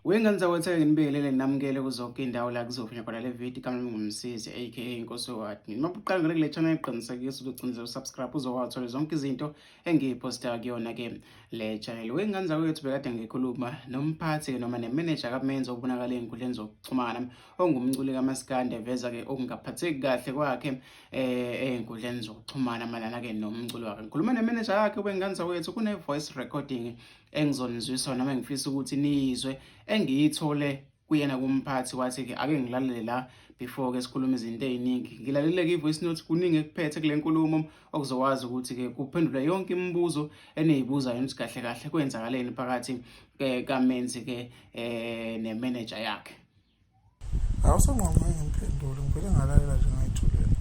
Wengane zakwethu nginibingelele namukele kuzonke indawo la kuzofinya khona le video igama lami nguMsizi aka Inkosi Wadi. Noma uqala ngale kule channel iqinisekisa ukuthi ucinze usubscribe uzowathola zonke izinto engiyiphosta kuyona ke le channel. Wengane zakwethu bekade ngikhuluma nomphathi ke noma nemanager kaMenzi obonakala ey'nkundleni zokuxhumana ongumculi kaMaskandi eveza ke okungaphatheki kahle kwakhe ey'nkundleni zokuxhumana mayelana ke nomculo wakhe. Ngikhuluma nemanager yakhe wengane zakwethu kune voice recording engizonizwisa noma engifisa ukuthi niyizwe engiyithole kuyena kumphathi wathi-ke ake ngilalele la before ke sikhuluma izinto ey'ningi ngilalele-ke i-voice note kuningi ekuphethe kule nkulumo okuzokwazi ukuthi-ke kuphendule yonke imibuzo eniyibuzayo ukuthi kahle kahle kwenzakaleni phakathi kaMenzi-ke nemeneja yakhe. Awusonqonqe ngimphendule ngivele ngalalela nje ngayithulela.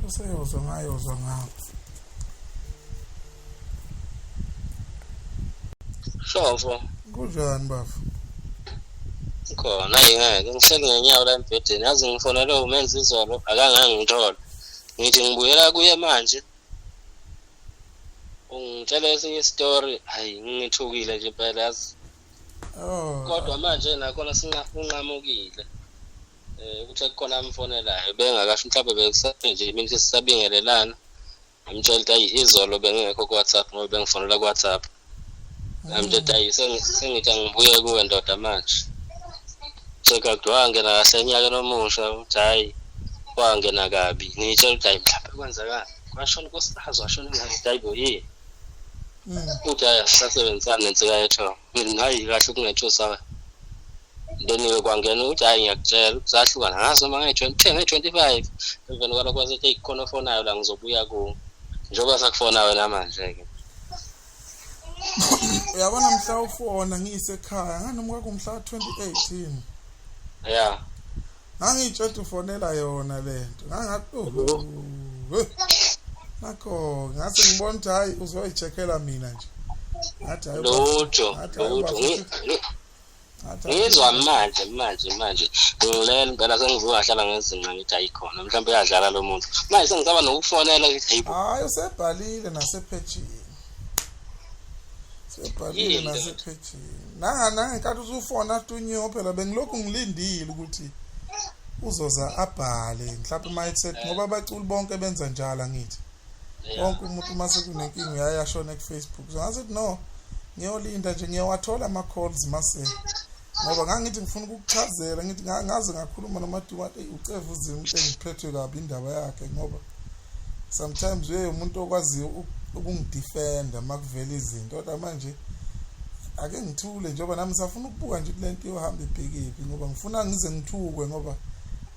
Useyozwa ngayozwa ngapha. Shovo. Kunjani bafo? Khona ngeke ngihleli ngenyawo la embhedeni yazi ngifonelwe umenzi izolo akangangithola. Ngithi ngibuyela kuye manje. Ungitshela esinye isitori hayi ngithukile nje impela yazi. Oh. Kodwa manje nakhona sinqamukile. Ukuthi kukhona amfonelayo bengakasho mhlawumbe bekusase nje mina sisabingelelana. Ngimtshela ukuthi ayi izolo bengingekho ku-WhatsApp ngoba bengifonela ku-WhatsApp. Ngamtshela ukuthi ayi sengithi angibuye kuwe ndoda manje. Cheka kuthiwa wangena kahle enyakeni omusha uthi hhayi wangena kabi. Ngiyitshela ukuthi hhayi mhlawumbe kwenzakani. Kwashona unkosikazi washona ingane ngithi hayi bo yini. Uthi hhayi asisasebenzisani nensika yethongo. Ngithi hhayi kahle ukungethusa then-ke kwangena ukuthi hhayi ngiyakutshela ukuthi sahlukana ngazi noma nge-twenty nge-25 emveni kwalokho wasethi eyi khona ofonayo la ngizobuya kuwo njengoba sakufona wena manje-ke. Uyabona mhla ufona ngiyisekhaya ngani umkakho mhla 2018. Ya. Ngangiyitshela ukuthi ufonela yona lento. Ngangathi oh. Nakho ngase ngibona ukuthi hayi uzoyicheckela mina nje. Ngathi hayi lutho ngathi hayi lutho bafo ngathi hayi ngizwa manje manje manje ngilela impela sengivuka ngahlala ngezinqa ngithi ayikhona mhlawumbe uyadlala lo muntu manje sengisaba nokufonela ngithi hayibo hayi usebhalile nasephejini. Sebhalile yini ndoda nasephejini. Nanga nangenkathi usufona athi phela bengilokhu ngilindile ukuthi uzoza abhale mhlawumbe uma ethi ngoba abaculi bonke benza njalo angithi. ya Wonke umuntu uma sekunenkinga uyaye ashone ku-Facebook. So ngathi no ngiyolinda nje ngiyawathola ama-calls mase ngoba ngangithi ngifuna ukukuchazela ngithi ngaze ngakhuluma noMaduku wathi eyi uCevu uzima into engiphethwe kabi indaba yakhe ngoba sometimes uye umuntu okwaziyo ukungidefenda uma kuvela izinto kodwa manje ake ngithule njengoba nami ngisafuna ukubuka nje kule nto iyohamba ibhekephi ngoba ngifuna ngize ngithukwe ngoba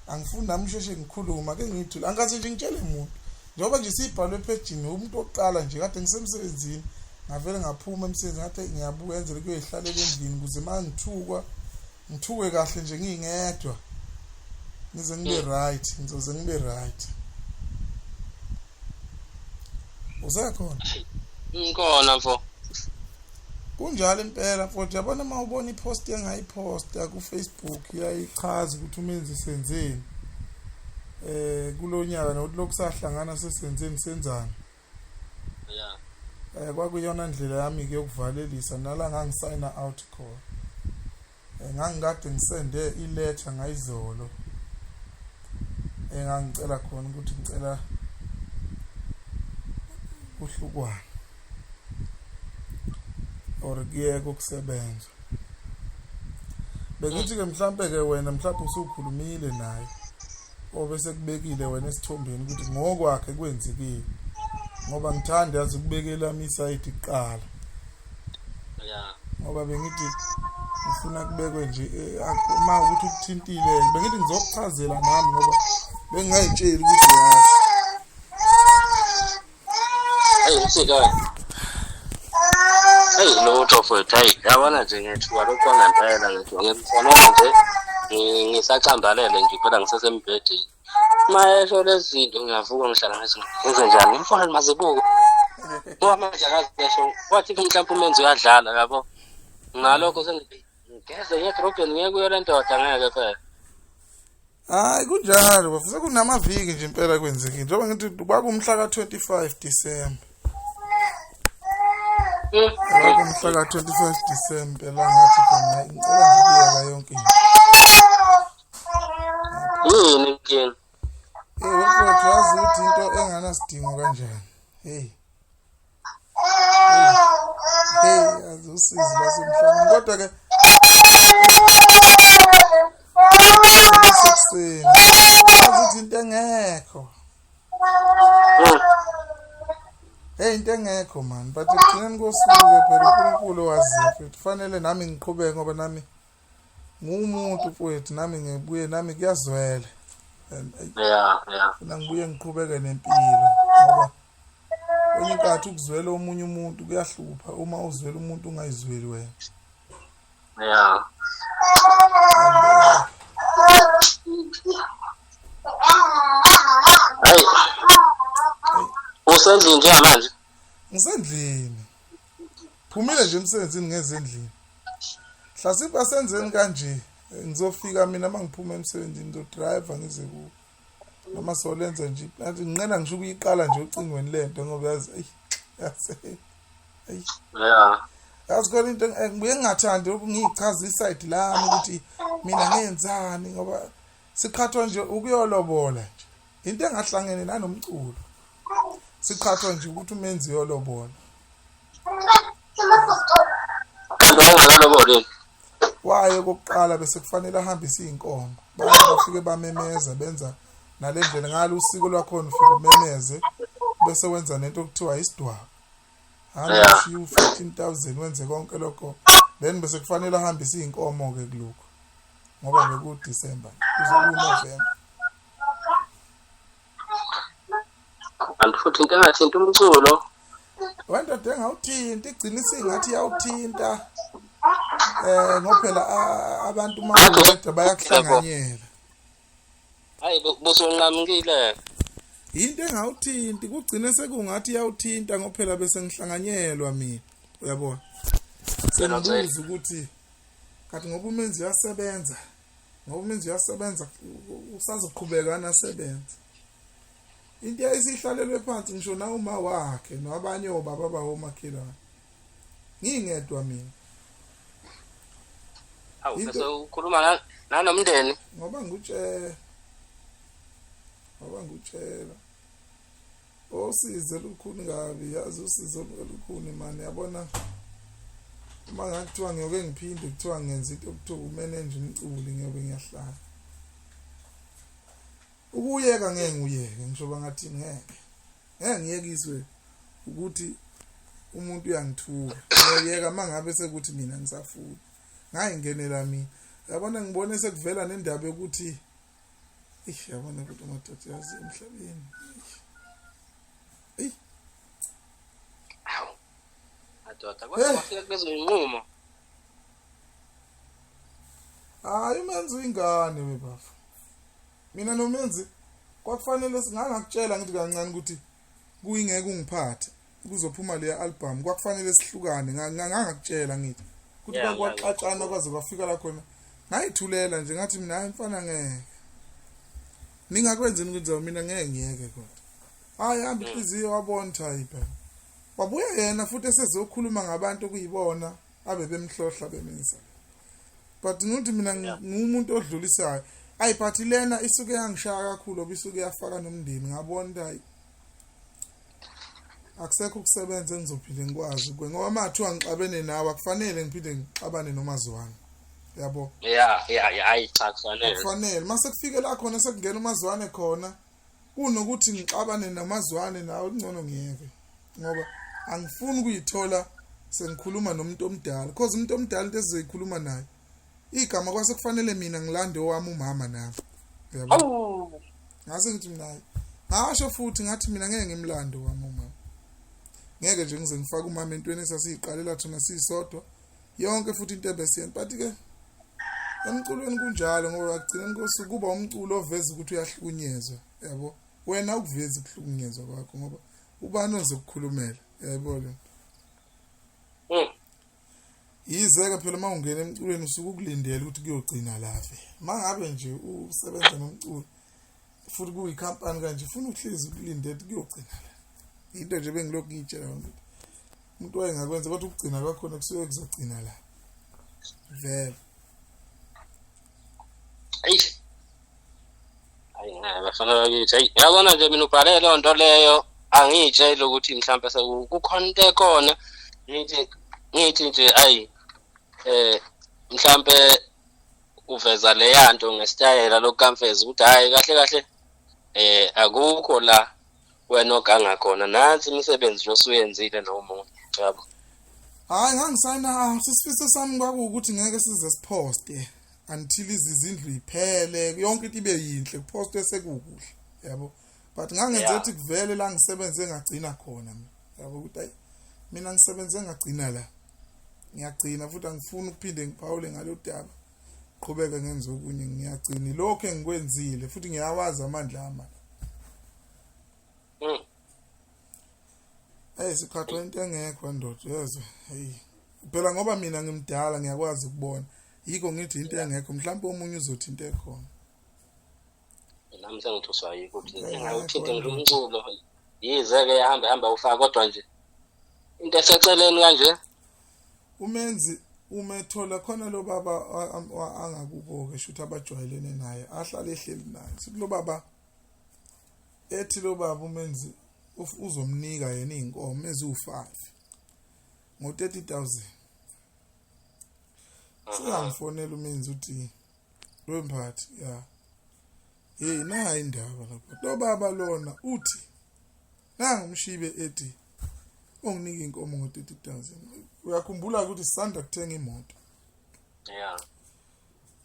angifuni nami ngisheshe ngikhulume ake ngiyithule angikaze nje ngitshele muntu njengoba nje siyibhalwe ephejini umuntu wokuqala nje kade ngisemsebenzini ngavele ngaphuma emsebenzini ngathi ngiyabuya enzele kuyoyihlalela endlini ukuze uma ngithukwa ngithuke kahle nje ngingedwa ngize ngibe right ngizoze ngibe right usekhona ngikhona mfo kunjalo impela mfowethu yabona uma ubona ipost engayiphosta ku-Facebook iyayichaza ukuthi umenzi senzeni kulonyaka nokuthi lokhu sahlangana sesenzeni senzani ya kwakuyona ndlela yami ke yokuvalelisa nala ngangisayina out khona ngangikade ngisende iletter ngayizolo engangicela khona ukuthi ngicela kuhlukwane or kuyeke ukusebenza bengithi ke mhlambe ke wena mhlawumbe usukhulumile naye obese kubekile wena esithombeni ukuthi ngokwakhe kwenzekile ngoba ngithanda yazi ukubekela ami isayidi kuqala ya ngoba bengithi ngifuna kubekwe nje uma ukuthi ukuthintile bengithi ngizokuchazela nami ngoba bengingayitsheli ukuthi yazi hayi usika hayi lutho mfowethu hayi yabona nje ngethuka lokhu kwangempela ngethuka ngimfonela nje ngisacambalele nje phela ngisesembhedeni uma esho lezi zinto ngiyavuka ngihlala ngithi ngenze njani ngimfonele mazibuko ngoba manje akazi esho wathi mhlawumbe umenzi uyadlala yabo ngalokho sengithi ngigeze ngiye edorobheni ngiye kuyo le ndoda ngeke phela hayi kunjalo bafo sekunamaviki nje impela kwenzekile njengoba ngithi kwakumhla ka-25 December. Lapho mhla ka-25 December la ngathi khona ngicela nje ukuyeka yonke into. Yini inkinga? Hey mfowethu, yazi ukuthi into enganasidingo kanjani. Hey. Hey, yazi usizi lwasemhlabeni kodwa ke sekusekuseni. Yazi ukuthi into engekho. Hey, into engekho man, but ekugcineni kosuku phela uNkulunkulu waziyo mfethu. Kufanele nami ngiqhubeke ngoba nami ngumuntu mfowethu, nami ngibuye nami kuyazwela. And Yeah. mina ngibuye ngiqhubeke nempilo ngoba kwenye inkathi ukuzwela omunye umuntu kuyahlupha uma uzwela umuntu ungayizweli wena. And Hayi, usendlini njengamanje? Ngisendlini. Phumile nje emsebenzini ngezendlini. Hlasimba senzeni kanje, ngizofika mina mangiphuma emsebenzini ngizodrive ngize ku noma solenza nje athi nginqena ngisho ukuyiqala nje ocingweni lento ngoba yazi, eyi, yazi, eyi. Yazi khona into ngibuye ngingathandi ukungichaza iside lami ukuthi mina ngenzani ngoba siqhathwa nje ukuyolobola nje into engahlangene nanomculo, siqhathwa nje ukuthi umenzi uyolobola. Kanti wayengakaloboli yini? Waye kokuqala bese kufanele ahambise iy'nkomo, baye bafike bamemeza benza nale ndlela ngalo usiko lwakhona, ufike umemeze bese wenza nento okuthiwa isidwaba, hamba ushiye u-15,000 wenze konke lokho, then bese kufanele ahambise iy'nkomo-ke kulokhu ngoba bekuDisemba kuze kuNovemba. Kanti futhi into engathinta umculo. Wendoda engawuthinta igcina isingathi iyawuthinta ngoba phela abantu uma uwedwa bayakuhlanganyela. Hayi, busunqamukile. Into engawuthinti kugcine sekungathi iyawuthinta ngoba phela bese ngihlanganyelwa mina, uyabona, sengibuza ukuthi kanti ngoba umenzi uyasebenza, ngoba umenzi uyasebenza usazoqhubeka nasebenza into yayisihlalelwe phansi ngisho na uma wakhe nabanye obaba bawomakhelwane, ngingedwa mina. Awu, bese ukhuluma nanomndeni. Ngoba ngikutshela osize lukhuni kabi, yazi usizo olukhuni mani, yabona uma ngakuthiwa ngiyoke ngiphinde kuthiwa ngenza into okuthiwa umanage umculi ngiyobe ngiyahlala ukuyeka, ngeke ngiyeke ngisho bangathi ngeke ngiyekiswe ukuthi umuntu uyangithuka, ngiyeka mangabe sekuthi mina ngisafuna ngayingenela mina, yabona, ngibone sekuvela nendaba yokuthi ish, yabona ukuthi amadoda, yazi emhlabeni, eyi. Awu. Madoda, kodwa kwafika kulezo zinqumo. Hayi, umenzi uyingane webafa, mina nomenzi kwakufanele singangakutshela ngithi kancane ukuthi kuyingeke ungiphathe kuzophuma leya album, kwakufanele sihlukane, ngangakutshela ngithi ukuthi kwaxatshana kwaze kwafika la khona ngayithulela nje, ngathi mina hayi mfana ngeke ningakwenzini ukuthi mina ngeke ngiyeke, kodwa hayi hamba inhliziyo wabona ukuthi hayi phela wabuya yena futhi esezokhuluma ngabantu okuyibona abe bemhlohla bemenza, but ngithi mina ngumuntu odlulisayo, ayi, but lena isuke yangishaya kakhulu ngoba isuke yafaka nomndeni, ngabona ukuthi hayi akusekho ukusebenza engizophinde ngikwazi ngoba uma kuthiwa ngixabene nawe akufanele ngiphinde ngixabane nomazwane, yabo. Yeah, hayi cha, kufanele. Akufanele mase kufike la khona sekungena umazwane khona kunokuthi ngixabane namazwane nawe, kungcono ngiyeke ngoba angifuni ukuyithola sengikhuluma nomuntu omdala, because umuntu omdala into esizoyikhuluma naye igama kwase kufanele mina ngilande owami umama nami, uyabo. Ngase ngithi mina hayi, ngasho futhi ngathi mina ngeke ngimlande owami umama, ngeke nje ngize ngifake umama entweni esasiyiqalela thina sisodwa yonke futhi into ebesiyenza, but ke emculweni kunjalo ngoba ekugcineni kosuku kuba umculo oveza ukuthi uyahlukunyezwa, yabo, wena ukuveza ukuhlukunyezwa kwakho ngoba ubani ozokukhulumela, yayibona le nto. Yize-ke phela uma ungena emculweni usuke ukulindele ukuthi kuyogcina la vele uma ngabe nje usebenza nomculo futhi kuyikhampani kanje ufuna uhlezi ukulindele ukuthi kuyogcina la, into nje bengilokhu ngiyitshela yona ukuthi Umuntu wayengakwenza kodwa ukugcina kwakhona kusuke kuzogcina la. Vele. Eish. Hayi ngeke bafana bakithi. Hayi yabona nje mina ubhale leyo nto leyo angiyitsheli ukuthi mhlawumbe sekukhona into ekhona ngithi nje ayi mhlawumbe uveza leya nto ngesitayela lokukamfeza ukuthi hhayi kahle kahle akukho la wena oganga khona, nansi imisebenzi nje osuyenzile nomunye, yabo. Hhayi ngangisayina sisifiso sami kwakuwukuthi ngeke size siphoste until izindlu iphele yonke into ibe yinhle kuphostwe sekukuhle, yabo. But ngangenze ukuthi kuvele la ngisebenze ngagcina khona mina, yabo, ukuthi ayi mina ngisebenze ngagcina la, ngiyagcina futhi angifuni ukuphinde ngiphawule ngalo daba, qhubeke ngenze okunye, ngiyagcina lokho engikwenzile futhi ngiyawazi amandla ami. Hey sikhathwa into engekho ndoda, yezwe. Hey phela ngoba mina ngimdala ngiyakwazi ukubona, yikho ngithi into engekho, mhlawumbe omunye uzothi into ekhona. Nami sengithuswa yikho ukuthi engawuthinti ngisho umculo, yize-ke yahamba hamba ufaka kodwa nje into eseceleni kanje. Umenzi umethola khona lo baba angakubo-ke shuthi abajwayelene naye ahlale ehleli naye, sithi lo baba ethi lo baba umenzi uzomnika yena iy'nkomo eziwu-5 ngo-30,000. Singamfonela umenzi uthi wemphathi ya hey nayi indaba lapha, lo baba lona uthi nangu umshibe ethi onginika inkomo ngo-30,000. Uyakhumbula ukuthi sisanda kuthenga imoto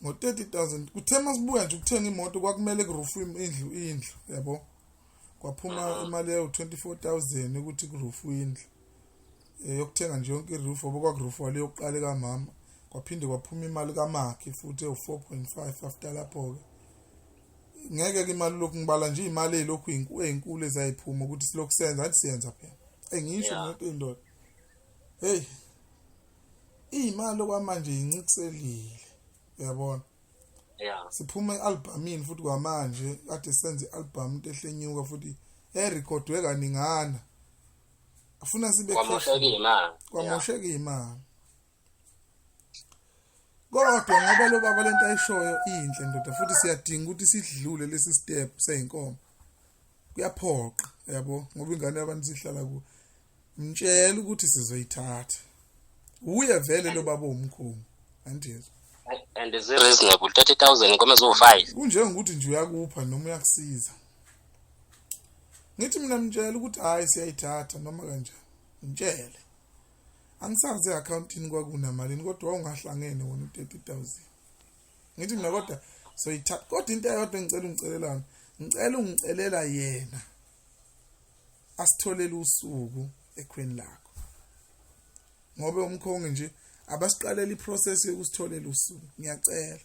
ngo-30,000. Kuthe masibuya nje ukuthenga imoto kwakumele kurufu indlu, yabo, kwaphuma imali yayo 24,000 ukuthi kurufu indlu yokuthenga nje yonke iroof, ngoba kwakurufu wale yokuqala kamama, kwaphinde kwaphuma imali kamakhi futhi ewu-4.5 after lapho-ke. Ngeke ke imali lokhu ngibala nje imali elokhu ezinkulu ezayiphuma ukuthi silokhu senza, athi siyenza phela. Engisho ngento indoda. Hey imali okwamanje incikiselile, uyabona. Siphuma ealbumini futhi kwamanje kade senze ialbum into ehlenyuka futhi erekhodwe kaningana. Afuna sibe kwamosheka imali. Kwamosheka imali. Kodwa ngoba lo baba lento ayishoyo inhle ndoda, futhi siyadinga ukuthi sidlule lesi step seyinkomo. Kuyaphoqa, yabo, ngoba ingane yabantu sihlala ku. Mtshela ukuthi sizoyithatha. Uye vele lo baba omkhulu, andiyezwa. And is reasonable 30,000 inkomo eziwu-5. Kunjengokuthi nje uyakupha noma uyakusiza. Ngithi mina mtshela ukuthi hayi siyayithatha noma kanjani. Mtshele. Angisazi e-accountini kwakunamalini kodwa wawungahlangene wona u-30,000. Ngithi mina kodwa soyithatha, kodwa into eyodwa engicela ungicelelana, ngicela ungicelela yena asitholele usuku ekhweni lakho. Ngoba umkhongi nje abasiqalela iprocess yokusitholela usuku, ngiyacela.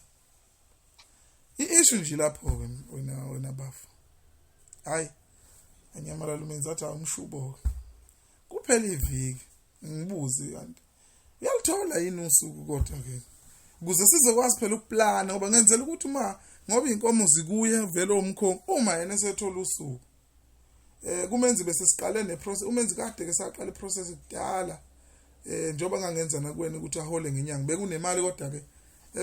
I-issue nje lapho ke wena bafa. Hayi anyamalala umenzi athi awumshubo. Kuphela iviki ngibuze kanti uyalithola yini usuku kodwa ke ukuze sizokwazi phela ukuplana, ngoba ngenzela ukuthi uma ngoba inkomo zikuye vele umkhongi uma yena esethola usuku kumenzi bese siqale neprocess, umenzi kade ke saqala iprocess kudala njengoba ngangenza nakuwena ukuthi ahole ngenyanga bekunemali kodwa ke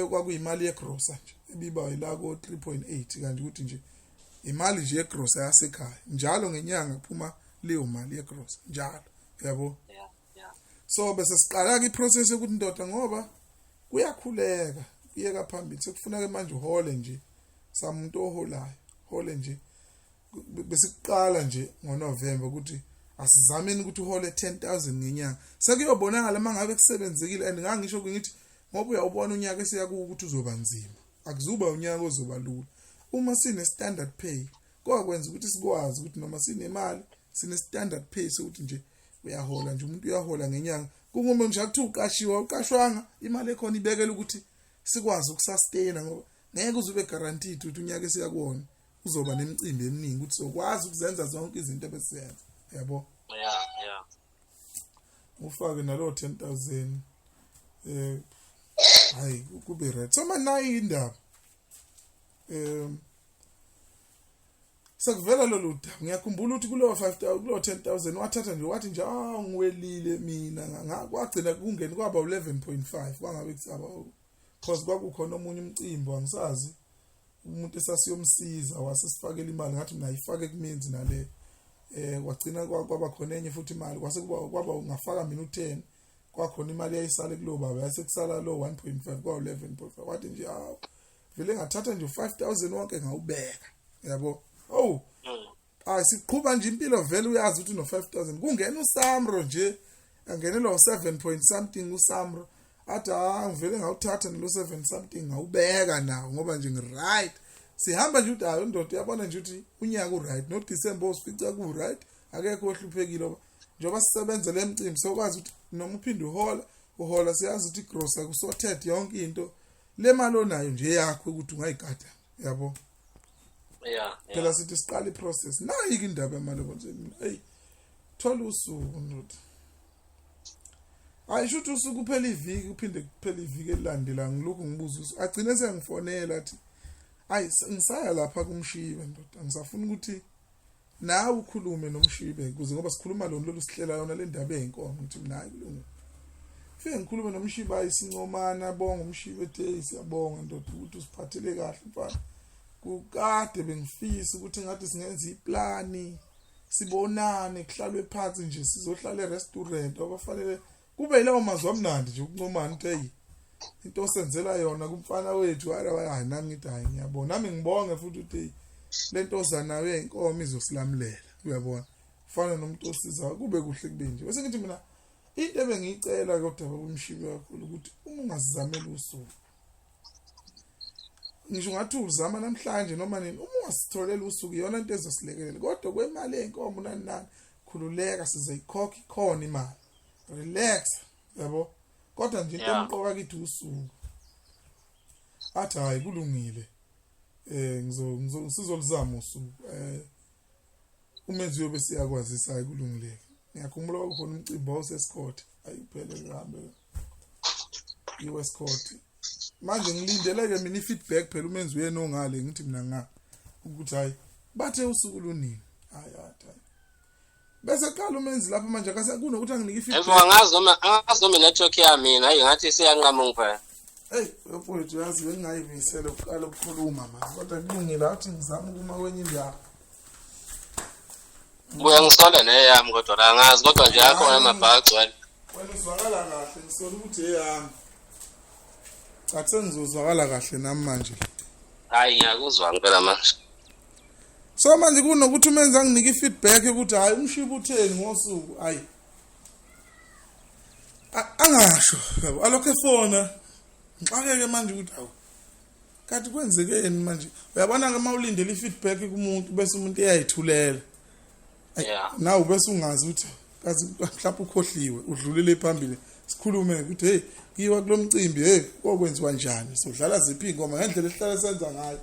kwakuyimali yegrosa nje ebiba ila ko 3.8 kanje, ukuthi nje imali nje yegrosa yasekhaya njalo ngenyanga kuphuma leyo mali yegrosa njalo, yabo. So bese siqala ke iprocess yokuthi ndoda ngoba kuyakhuleka kuyeka phambili, sekufuna ke manje uhole nje samuntu oholayo hole nje. Besiqala nje ngoNovember ukuthi asizameni ukuthi uhole 10,000 ngenyanga, sekuyobonakala mangabe kusebenzekile. And ngangisho ngithi ngoba uyawubona unyaka esiya kuwo ukuthi uzoba nzima, akuzuba unyaka ozoba lula. Uma sine standard pay kwakwenza ukuthi sikwazi ukuthi noma sinemali sine standard pay sokuthi nje uyahola nje umuntu uyahola ngenyanga, kungume nje akuthiwa uqashiwe uqashwanga, imali ekhona ibekela ukuthi sikwazi ukusustain, ngoba ngeke uze ube guaranteed ukuthi unyaka esiya kuwona uzoba nemicimbi eminingi ukuthi sokwazi ukuzenza zonke izinto ebesizenza, yabo. Yeah. Ufake nalo 10,000 hayi kube right. So manje nayi indaba Sekuvela lolu daba, ngiyakhumbula ukuthi kulowo 5000, kulowo 10,000 wathatha nje wathi nje ngiwelile mina, kwagcina kungeni kwaba 11.5, kwangabe kusaba because kwakukhona omunye umcimbi angisazi umuntu esasiyomsiza wasesifakela imali, ngathi mina ayifake kumenzi nale, kwagcina kwaba khona enye futhi imali, kwase kuba kwaba ngafaka mina u10, kwakhona imali eyayisale kulo baba, yase kusala lo 1.5 kwa 11.5. Wathi nje vele ngathatha nje 5000 wonke ngawubeka, yabo. Oh, siqhuba nje impilo vele uyazi ukuthi no 5000. Kungena uSamro nje, angenelwa u7 point something uSamro, athi ngivele ngawuthatha nalo 7 something ngawubeka nawo ngoba nje ngiright. Sihamba nje ukuthi hayi indoda uyabona nje ukuthi unyaka uright, no December usifica ku right, akekho ohluphekile njengoba sisebenza le mcimbi, sokwazi ukuthi noma uphinde uhola siyazi ukuthi igrosa kusorted yonke into, le mali onayo nje yakho ukuthi ungayigada, yabo. Yeah. Phela sithi siqala iprocess nayi indaba yemali nje mina, hey thola usuku ndoda. Hayi shuthi usuku kuphela iviki, uphinde kuphela iviki elilandela ngilokhu ngibuza, agcine sengifonela athi ayi ngisaya lapha kumshibe ndoda, ngisafuna ukuthi nawe ukhulume nomshibe ukuze ngoba sikhuluma lona lolu sihlela yona le ndaba eyinkomo, ngithi mina hayi kulungile. Fike ngikhulume nomshibe, ayi sincomana bonga umshibe ethi siyabonga ndoda ukuthi usiphathele kahle mfana, kukade bengifisa ukuthi ngathi singenza iplani sibonane kuhlalwe phansi nje sizohlala e-restaurant abafanele kube yilawo mazwi amnandi nje ukuncomana ukuthi hey into osenzela yona kumfana wethu, hayi nami ngithi hayi ngiyabona, nami ngibonge futhi ukuthi lento oza nayo eyinkomo izosilamulela, uyabona, fana nomuntu osiza kube kuhle kube nje. Bese ngithi mina into ebengiyicela kodwa kumshibe kakhulu ukuthi uma ungazizamela usuku, ngisho ngathi uzama namhlanje noma nini, uma ungasitholela usuku iyona into ezosilekelela, kodwa kwemali eyinkomo nani nani khululeka sizoyikhokha ikhona imali, relax, yabo. Kodwa nje into emqoka kithi usuku. Athi hayi kulungile, ngizolizama usuku, umenzi uyobe siyakwazisa, hayi kulungile. Ngiyakhumbula kwakukhona umcimbi wawuseScott, ayi kuphele ngihambe iWestcott. Manje ngilindeleke mina i-feedback phela umenzi uyena ongale, ngithi mina nga ukuthi hayi bathe usuku lunini, hayi hayi bese qala umenzi lapha manje akase kunokuthi anginike i-feedback. Angazi noma network yami mina, hayi ngathi siyanqamuka phela. Hey mfowethu yazi bengingayimisele ukuqala ukukhuluma manje, kodwa kulungile athi ngizama ukuma kwenye indawo. Buya ngisola neyami kodwa la angazi, kodwa nje akhona amabhaga agcwele. Wena uzwakala kahle, ngisola ukuthi eyami. Cha sengizozwakala kahle nami manje. Hayi ngiyakuzwa ngempela manje. So manje kunokuthi umenza anginike i-feedback ukuthi hayi umshibe utheni ngosuku, hayi angasho, yabo, alokho efona ngixakeke manje ukuthi hawu kanti kwenzekeni manje. Uyabona ke uma ulindele i-feedback kumuntu bese umuntu eyayithulela, nawe bese ungazi ukuthi kazi mhlawumbe ukhohliwe udlulele phambili, sikhulume ukuthi hey kiwa kulomcimbi, hey kokwenziwa njani, sodlala ziphi ingoma ngendlela esihlala senza ngayo,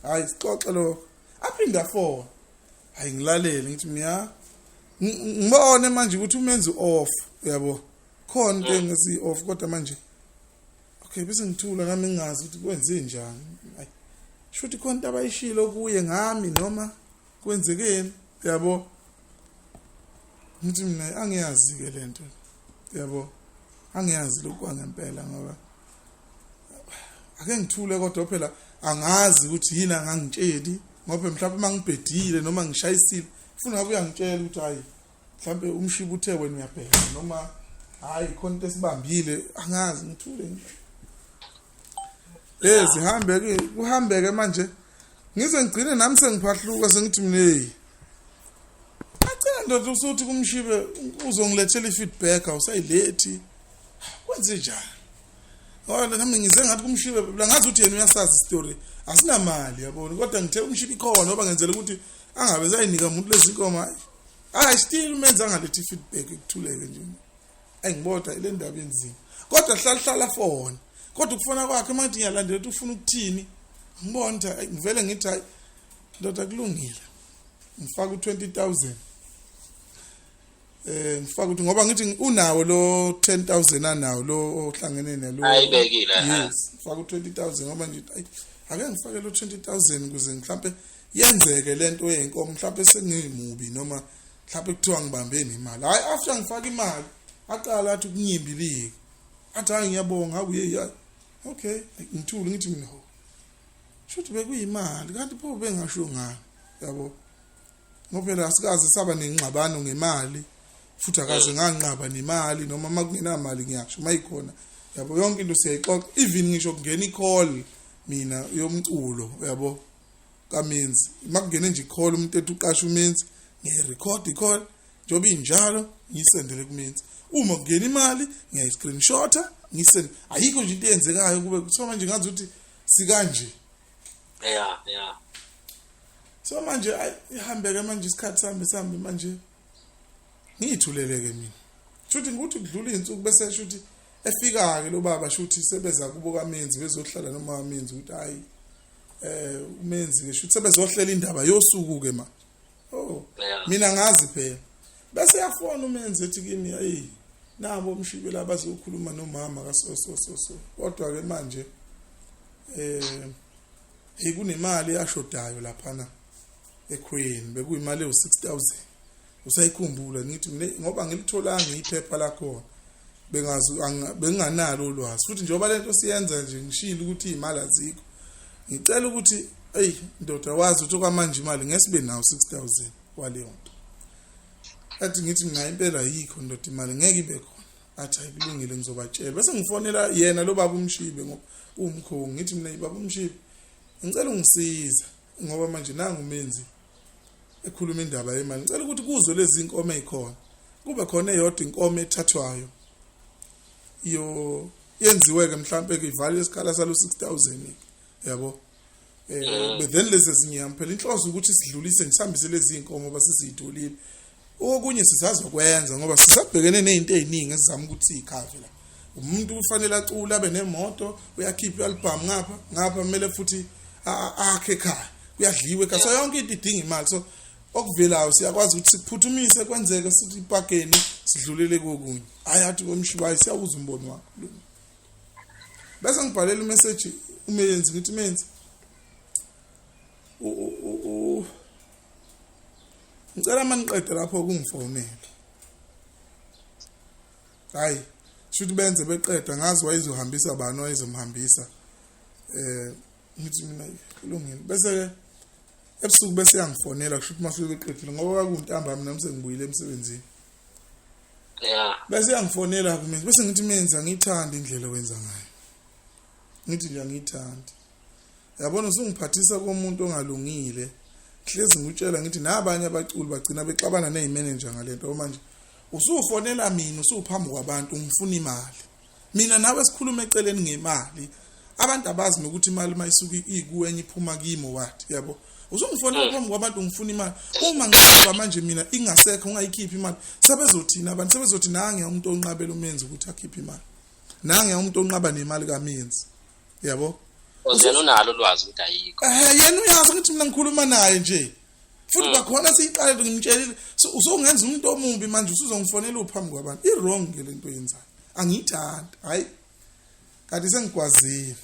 hayi sixoxe lokho. Aphinda afone, hayi ngilalele ngithi mina ngibone manje ukuthi umenzi off, uyabo, khona into engesi off kodwa manje okay bese ngithula nami ngingazi ukuthi kwenze njani, hayi shuthi khona into abayishilo kuye ngami noma kwenzekeni, yabo. Ngithi mina angiyazi ke lento, yabo, angiyazi lokhu kwangempela ngoba ake ngithule, kodwa phela angazi ukuthi yini angangitsheli, ngoba mhlawumbe mangibhedile noma ngishayisile ufuna ngabe uyangitshela ukuthi hayi mhlawumbe umshibo uthe wena uyabheka noma hayi khona into esibambile, angazi, ngithule nje. Zihambe ke kuhambeke manje ngize ngigcine nami sengiphahluka sengithi mina hey acela ndoda usuthi kumshibe uzongilethela i-feedback awusayilethi, kwenze njani? Ngoba nami ngize ngathi kumshibe la ngazi ukuthi yena uyasazi story, asinamali yabona, kodwa ngithe umshibe ikhona ngoba ngenzela ukuthi angabe sayinika umuntu lezi inkomo, hayi still umenza angalethi i-feedback kuthuleke nje. Ayingibodwa ile ndaba enzima, kodwa hlala hlala fona, kodwa ukufona kwakhe manje ngiyalandela ukuthi ufuna ukuthini, ngibona ukuthi ngivele ngithi hayi ndoda kulungile, ngifaka u20000 ngifaka ukuthi ngoba ngithi unawo lo 10000 anawo lo ohlangene nalo ayibekile, yes, ngifaka u20000 ngoba nje ake ngifake lo 20000 ukuze mhlambe Yenzeke lento yey'nkomo, mhlawumbe sengimubi noma mhlawumbe kuthiwa ngibambe nemali. Hhayi, after ngifake imali aqala athi ukunyimbilika, athi hhayi ngiyabonga, hawu yeyi, okay, ngithule ngithi mina ho, shuthi bekuyimali kanti pho bengasho ngani, yabo. Ngoba phela asikaze saba nengxabano ngemali, futhi akaze nganqaba nemali, noma uma kungenamali ngiyasho uma ikhona, yabo. Yonke into siyayixoxa, even ngisho kungena i-call mina yomculo, yabo, kaMenzi. Uma kungene nje i-call, umuntu ethi uqasha uMenzi, ngiyayirekhod i-call njengoba injalo, ngiyisendele kuMenzi. Uma kungena imali ngiyayi-screenshota ngiyisende. Ayikho nje into eyenzekayo kube kuthiwa manje ngazi ukuthi sikanje. Yeah. So manje ihambeke manje isikhathi sihambe sihambe manje ngiyithuleleke mina. Shuthi ngikuthi kudlula izinsuku bese shuthi efika-ke lo baba, shuthi sebeza kubo kaMenzi bezohlala noma kaMenzi ukuthi hayi uMenzi ke shuthi sebezohlela indaba yosuku ke manje. Oh, mina ngazi phela. Bese yafona uMenzi ethi kimi, hey, nabo umshibe la bazokhuluma nomama ka so so so so. Kodwa ke manje hey kunemali eyashodayo laphana ekhweni, bekuyimali ewu-6000. Usayikhumbula? Ngithi mina ngoba ngilitholanga iphepha lakhona, bengazi benginganalo ulwazi, futhi njengoba lento siyenza nje ngishilo ukuthi imali azikho, ngicela ukuthi hey ndoda wazi ukuthi okwamanje imali ngesibe nawo 6000 waleyo nto. Athi ngithi mina impela ayikho ndoda, imali ngeke ibe khona. Athi hayi kulungile, ngizobatshela. Bese ngifonela yena lo baba uMshibe ngoba uwumkhongi, ngithi mina baba uMshibe ngicela ungisiza ngoba manje nangu uMenzi ekhuluma indaba yemali, ngicela ukuthi kuzo lezi inkomo ezikhona kube khona eyodwa inkomo ethathwayo iyo yenziwe ke mhlambe ke ivale isikhala salo 6000, yabo. But then lezi ezinyama phela inhloso ukuthi sidlulise ngisihambise lezi inkomo basizitholile, okunye sisazokwenza ngoba sisabhekene nezinto eziningi esizama ukuthi siyikhave la. Umuntu kufanele acule, abe nemoto, uyakhipha i-album ngapha ngapha, kumele futhi akhe ekhaya, kuyadliwa ekhaya, so yonke into idinga imali. So okuvelayo siyakwazi ukuthi sikuphuthumise kwenzeke, sithi ipakeni sidlulele kokunye. Hayi, athi komshibayi siyawuza umbono wakho. Bese ngibhalela imessage uMenzi, ngithi Menzi, ngicela maniqede lapho kungifonele. Hayi, shuthi benze beqeda, ngazi wayezohambisa bani, wayezomhambisa. Ngithi mina kulungile. Bese ke ebusuku bese yangifonela, kusho ukuthi mase beqedile ngoba kwakuntambama nami sengibuyile emsebenzini. Bese yangifonela kuMenzi, bese ngithi Menzi angiyithandi indlela owenza ngayo. Ngithi nje angiyithandi. Yabona usungiphathisa komuntu ongalungile. Hlezi ngikutshela ngithi nabanye abaculi bagcina bexabana nezimanager ngalento. Manje usufonela mina usuphambi kwabantu ungifuna imali. Mina nawe sikhuluma eceleni ngemali. Abantu abazi nokuthi imali mayisuka ikuwenye iphuma kimi what, yabo. Uzongifonela phambi kwabantu ngifuna imali. Uma ngihamba manje mina ingasekho ungayikhiphi imali, sebezothina abantu, sebezothi nange umuntu onqabela uMenzi ukuthi akhiphe imali. Nange umuntu onqaba nemali kaMenzi. Yabo? Yena unalo ulwazi ukuthi ayikho. Yena uyazi ukuthi mina ngikhuluma naye nje. Futhi bakhona siyiqale ngimtshelile, usongenza umuntu omumbi manje usuzongifonela uphambi kwabantu. I-wrong ke lento yenzayo. Angiyithandi. Hayi. Kanti sengigwazile.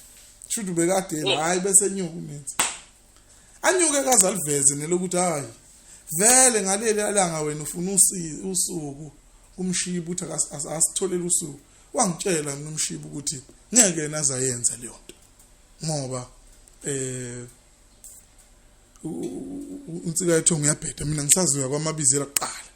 Shuthi ubekade hayi bese enyuka uMenzi. Anyuke kaze aliveze nelokuthi hayi vele ngaleli langa wena ufuna usuku kumshiba ukuthi asitholele usuku. Wangitshela mina umshiba ukuthi ngeke yena azayenza leyo nto ngoba uNsika yethu ngiyabheda, mina ngisazoya kwamabizela kuqala,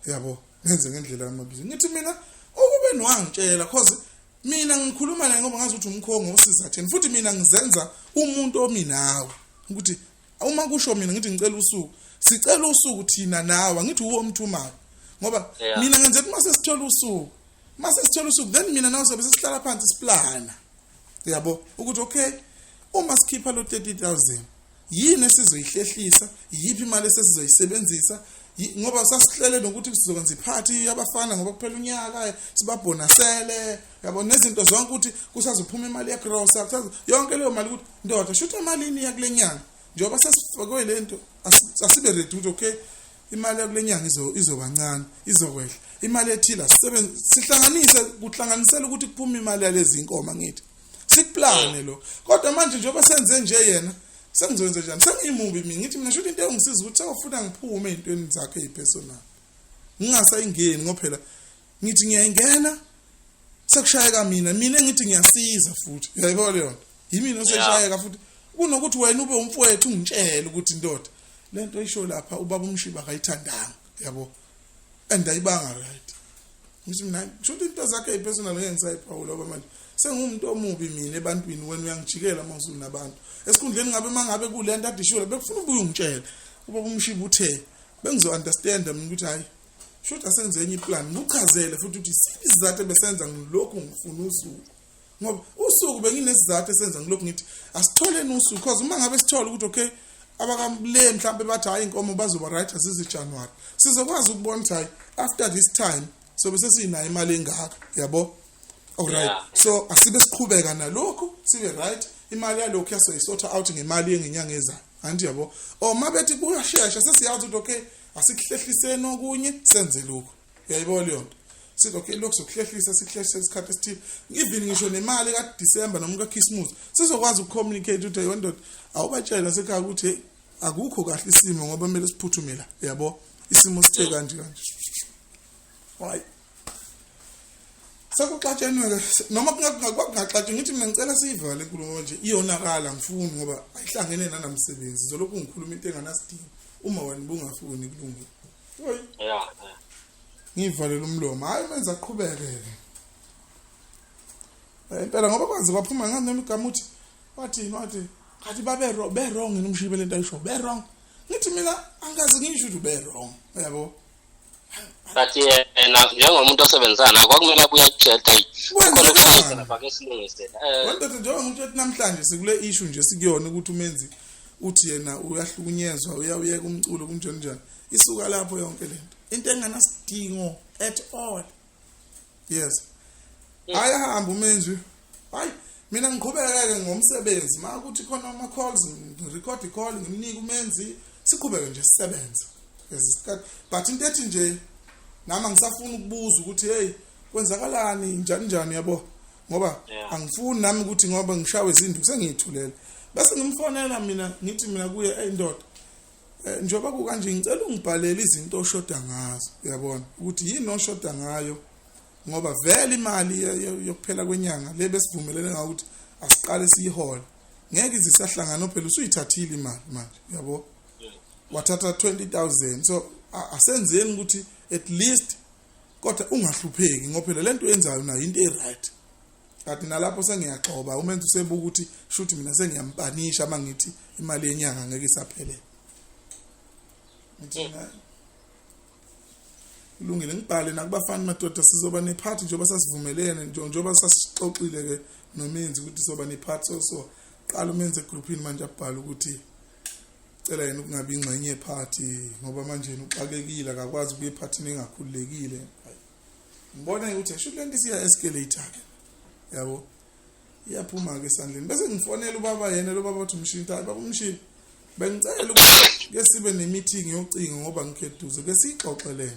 yabo, ngenze ngendlela yamabizela. Ngithi mina ukube niwangitshela, cause mina ngikhuluma naye ngoba ngazi ukuthi umkhongo osizatheni, futhi mina ngizenza umuntu ominawe ukuthi uma kusho mina ngithi ngicela usuku, sicela usuku thina nawe, ngithi uwo omthumayo ngoba mina ngenze ukuthi mase sithola usuku, mase sithola usuku then mina nawe sobe sesihlala phansi siplana, yabo, ukuthi okay uma sikhipha lo 30000 yini esizoyihlehlisa, yiphi imali esesizoyisebenzisa, ngoba sasihlele nokuthi sizokwenza iphathi yabafana ngoba kuphela unyaka sibabhonasele, yabo, nezinto zonke ukuthi kusazophuma imali yegrosa, kusazo yonke leyo mali ukuthi ndoda shutha imalini yakule nyanga njengoba sesifakwe lento, asibe ready ukuthi okay imali yakule nyanga izoba ncane, izokwehla imali ethile, sihlanganise kuhlanganisela ukuthi kuphume imali yalezi inkomo, ngithi sikuplane lo. Kodwa manje njengoba senze nje yena Sengizokwenza njani? Sengimubi mina, ngithi mina shuthi into engisiza ukuthi sewufuna ngiphume ezintweni zakhe ezipersonal, ngingasayingeni, ngoba phela ngithi ngiyayingena sekushayeka mina, mina ngithi ngiyasiza futhi, uyayibona leyo nto, yimina oseshayeka futhi, kunokuthi wena ube umfowethu ungitshele ukuthi ndoda lento isho lapha ubaba uMshiba akayithandanga, yabo, and ayibanga right. Ngithi mina shuthi into zakhe ezipersonal ngeke ngisayiphawula, ngoba manje sengumuntu omubi mina ebantwini, wena uyangijikela uma usunabantu esikhundleni. Ngabe mangabe kulento adishula bekufuna ubuye ungitshele ubaba uMshiba uthe, bengizo-understanda mina ukuthi hayi, shuthi asenze enye iplan, ngikuchazele futhi ukuthi isiphi isizathu ebesenza ngilokhu ngifuna usuku, ngoba usuku benginesizathu esenza ngilokhu ngithi asitholeni usuku, because uma ngabe sithola ukuthi okay, abakamle mhlawumbe bathi hayi, inkomo bazoba right azizi January, sizokwazi ukubona ukuthi hayi, after this time sobe sesinayo imali engaka, yabo. Alright. So asibe siqhubeka nalokhu, sibe right, imali yalokhu yasoyisotha out ngemali yengenyanga ezayo, anti yabo, or mabethi kuyashesha, sesiyazi ukuthi okay, asikuhlehliseni okunye senze lokhu, uyayibona leyo nto. Sithi okay, lokhu sokuhlehlisa, sikuhlehlisa isikhathi esithile, even ngisho nemali kaDecember noma kaChristmas, sizokwazi ukucommunicate ukuthi hey ndoda, awubatshela sekhaya ukuthi hey, akukho kahle isimo ngoba kumele siphuthume la, yabo, isimo sithe kanje kanje. Hayi, sekuxatshenwe-ke noma kwakungaxatshwa, ngithi mina ngicela siyivale inkulumo nje, iyonakala, ngifuni ngoba ayihlangene nanamsebenzi, zolokhu ngikhuluma into enganasidingo. Uma wena ubungafuni, kulungile. Ngiyivalele umlomo, hhayi, menza aqhubeke-ke impela, ngoba kwazi kwaphuma ngani noma igama uthi wathini, wathi ngathi babe be-wrong yini uMshibe, lento ayisho be-wrong. Ngithi mina angikaze ngisho ukuthi ube-wrong, uyabo. But yena njengomuntu osebenzisana kwakumele abuye akutshele hayi, kukhona ukushayisa lapha, ke silungise. Wendoda, njengoba ngitshela namhlanje sikule issue nje sikuyona ukuthi umenzi uthi yena uyahlukunyezwa, uyawuyeka umculo, kunjani njani, isuka lapho yonke lento, into enganasidingo at all. Yes, hayi, ahamba umenzi, hayi, mina ngiqhubeke ngomsebenzi, ma ukuthi khona ama calls, ngirecord i-call, ngimnike umenzi, siqhubeke nje sisebenze isikhathi. But into ethi nje nami angisafuni ukubuza ukuthi hey, kwenzakalani, njani njani, yabo, ngoba angifuni nami ukuthi ngoba ngishawe izinto sengiyithulela. Bese ngimfonela mina, ngithi mina kuye, hey ndoda, njengoba kukanje, ngicela ungibhalele izinto oshoda ngazo, uyabona ukuthi yini oshoda ngayo, ngoba vele imali yokuphela kwenyanga le besivumelene ngayo ukuthi asiqale siyihole ngeke izisahlangana, phela usuyithathile imali manje, yabo, wathatha 20000, so asenzeni ukuthi at least kodwa ungahlupheki, ngoba phela lento yenzayo nayo into e-right. Kanti nalapho sengiyaxoba, umenza usebuka ukuthi shuthi mina sengiyampanisha uma ngithi imali yenyanga ngeke isaphelele. Ngithi mina kulungile, ngibhale nakubafana, madoda, sizoba nephathi njengoba sasivumelene, njengoba sasixoxile ke nomenzi ukuthi sizoba nephathi. So qala umenze egroupini manje abhale ukuthi cela yena ukungabi ingxenye yephathi, ngoba manje yena uxakekile, akakwazi ukuya ephathini engakhululekile. Ngibona ukuthi sho lento isiya escalate ke, yabo, iyaphuma ke esandleni. Bese ngifonela ubaba, yena lo baba uthi umshinta, hayi baba umshinta, bengicela ukuthi ke sibe ne-meeting yocingo, ngoba ngikheduze, ke siyixoxe lento,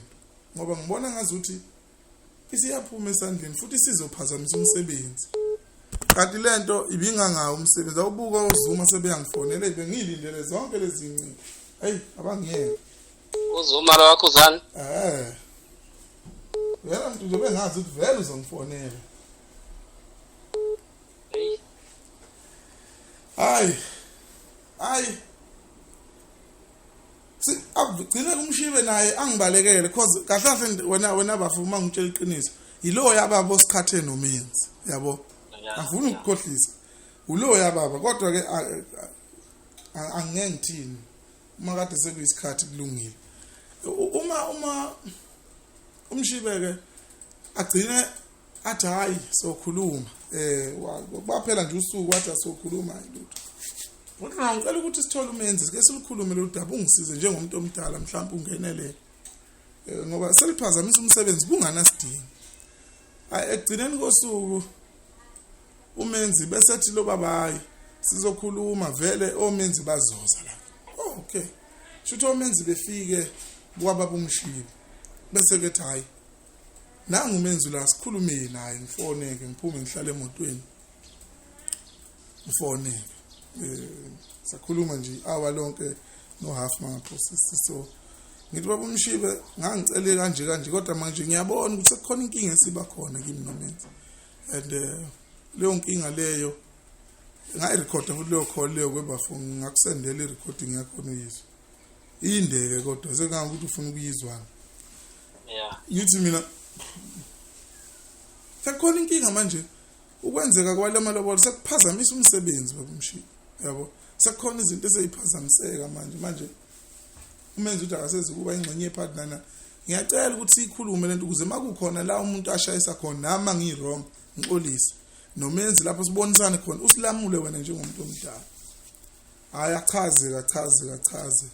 ngoba ngibona ngazuthi isiyaphuma esandleni futhi sizophazamisa umsebenzi, kanti lento ibingangawo umsebenzi. Awubuka uZuma sebeyangifonela, bengiyilindele zonke lezi ncingo, hey, abangiyeke. UZuma lo wakho uzani? Yena mntu nje bengazi ukuthi vele uzongifonela. Hayi hayi, si agcine kumshibe naye angibalekele, cause kahle kahle wena bafu, uma ngitshela iqiniso, yilowo yababa osikhathe nomenzi, yabo, angifuni ukukhohlisa, ulowo yababa, kodwa ke angeke ngithini, uma kade sekuyisikhathi, kulungile. Uma umshibe ke agcine athi hayi, sokhuluma, kwaphela nje usuku, wathi asokhuluma lutho. Kodwa ngicela ukuthi sithole umenzi, ke silukhulume lo daba, ungisize njengomuntu omdala, mhlawumbe ungenelele, ngoba seliphazamisa umsebenzi kunganasidingo. Hayi, ekugcineni kosuku umenzi bese ethi lo baba, hayi, sizokhuluma vele, omenzi bazoza la. Oh, okay, shuthi omenzi befike kwababa umshibe, bese kethi hayi, nangu umenzi la, sikhulume naye. Ngifoneke, ngiphume, ngihlale emotweni, ngifoneke. Sakhuluma nje i-hour lonke no half mangaphosisi. So ngithi baba uMshibe ngangicele kanje kanje, kodwa manje ngiyabona ukuthi sekukhona inkinga esiba khona kimi noMenzi, and leyo nkinga leyo ngayirekhoda futhi leyo call leyo kwebafo, ngakusendela i-recording yakhona uyizwe iyindeke, kodwa sekungangokuthi ufuna ukuyizwana. Ngithi mina sekukhona inkinga manje, ukwenzeka kwale malobolo sekuphazamisa umsebenzi baba uMshibe, yabo, sekukhona izinto eseyiphazamiseka manje umenzi ukuthi akasezi kuba ingxenye yephathi nana. Ngiyacela ukuthi siyikhulume lento ukuze makukhona la umuntu ashayisa khona nami ngi-wrong ngixolise nomenzi lapho sibonisane khona, usilamule wena njengomuntu omdala. Hayi, achaze kachaze kachaze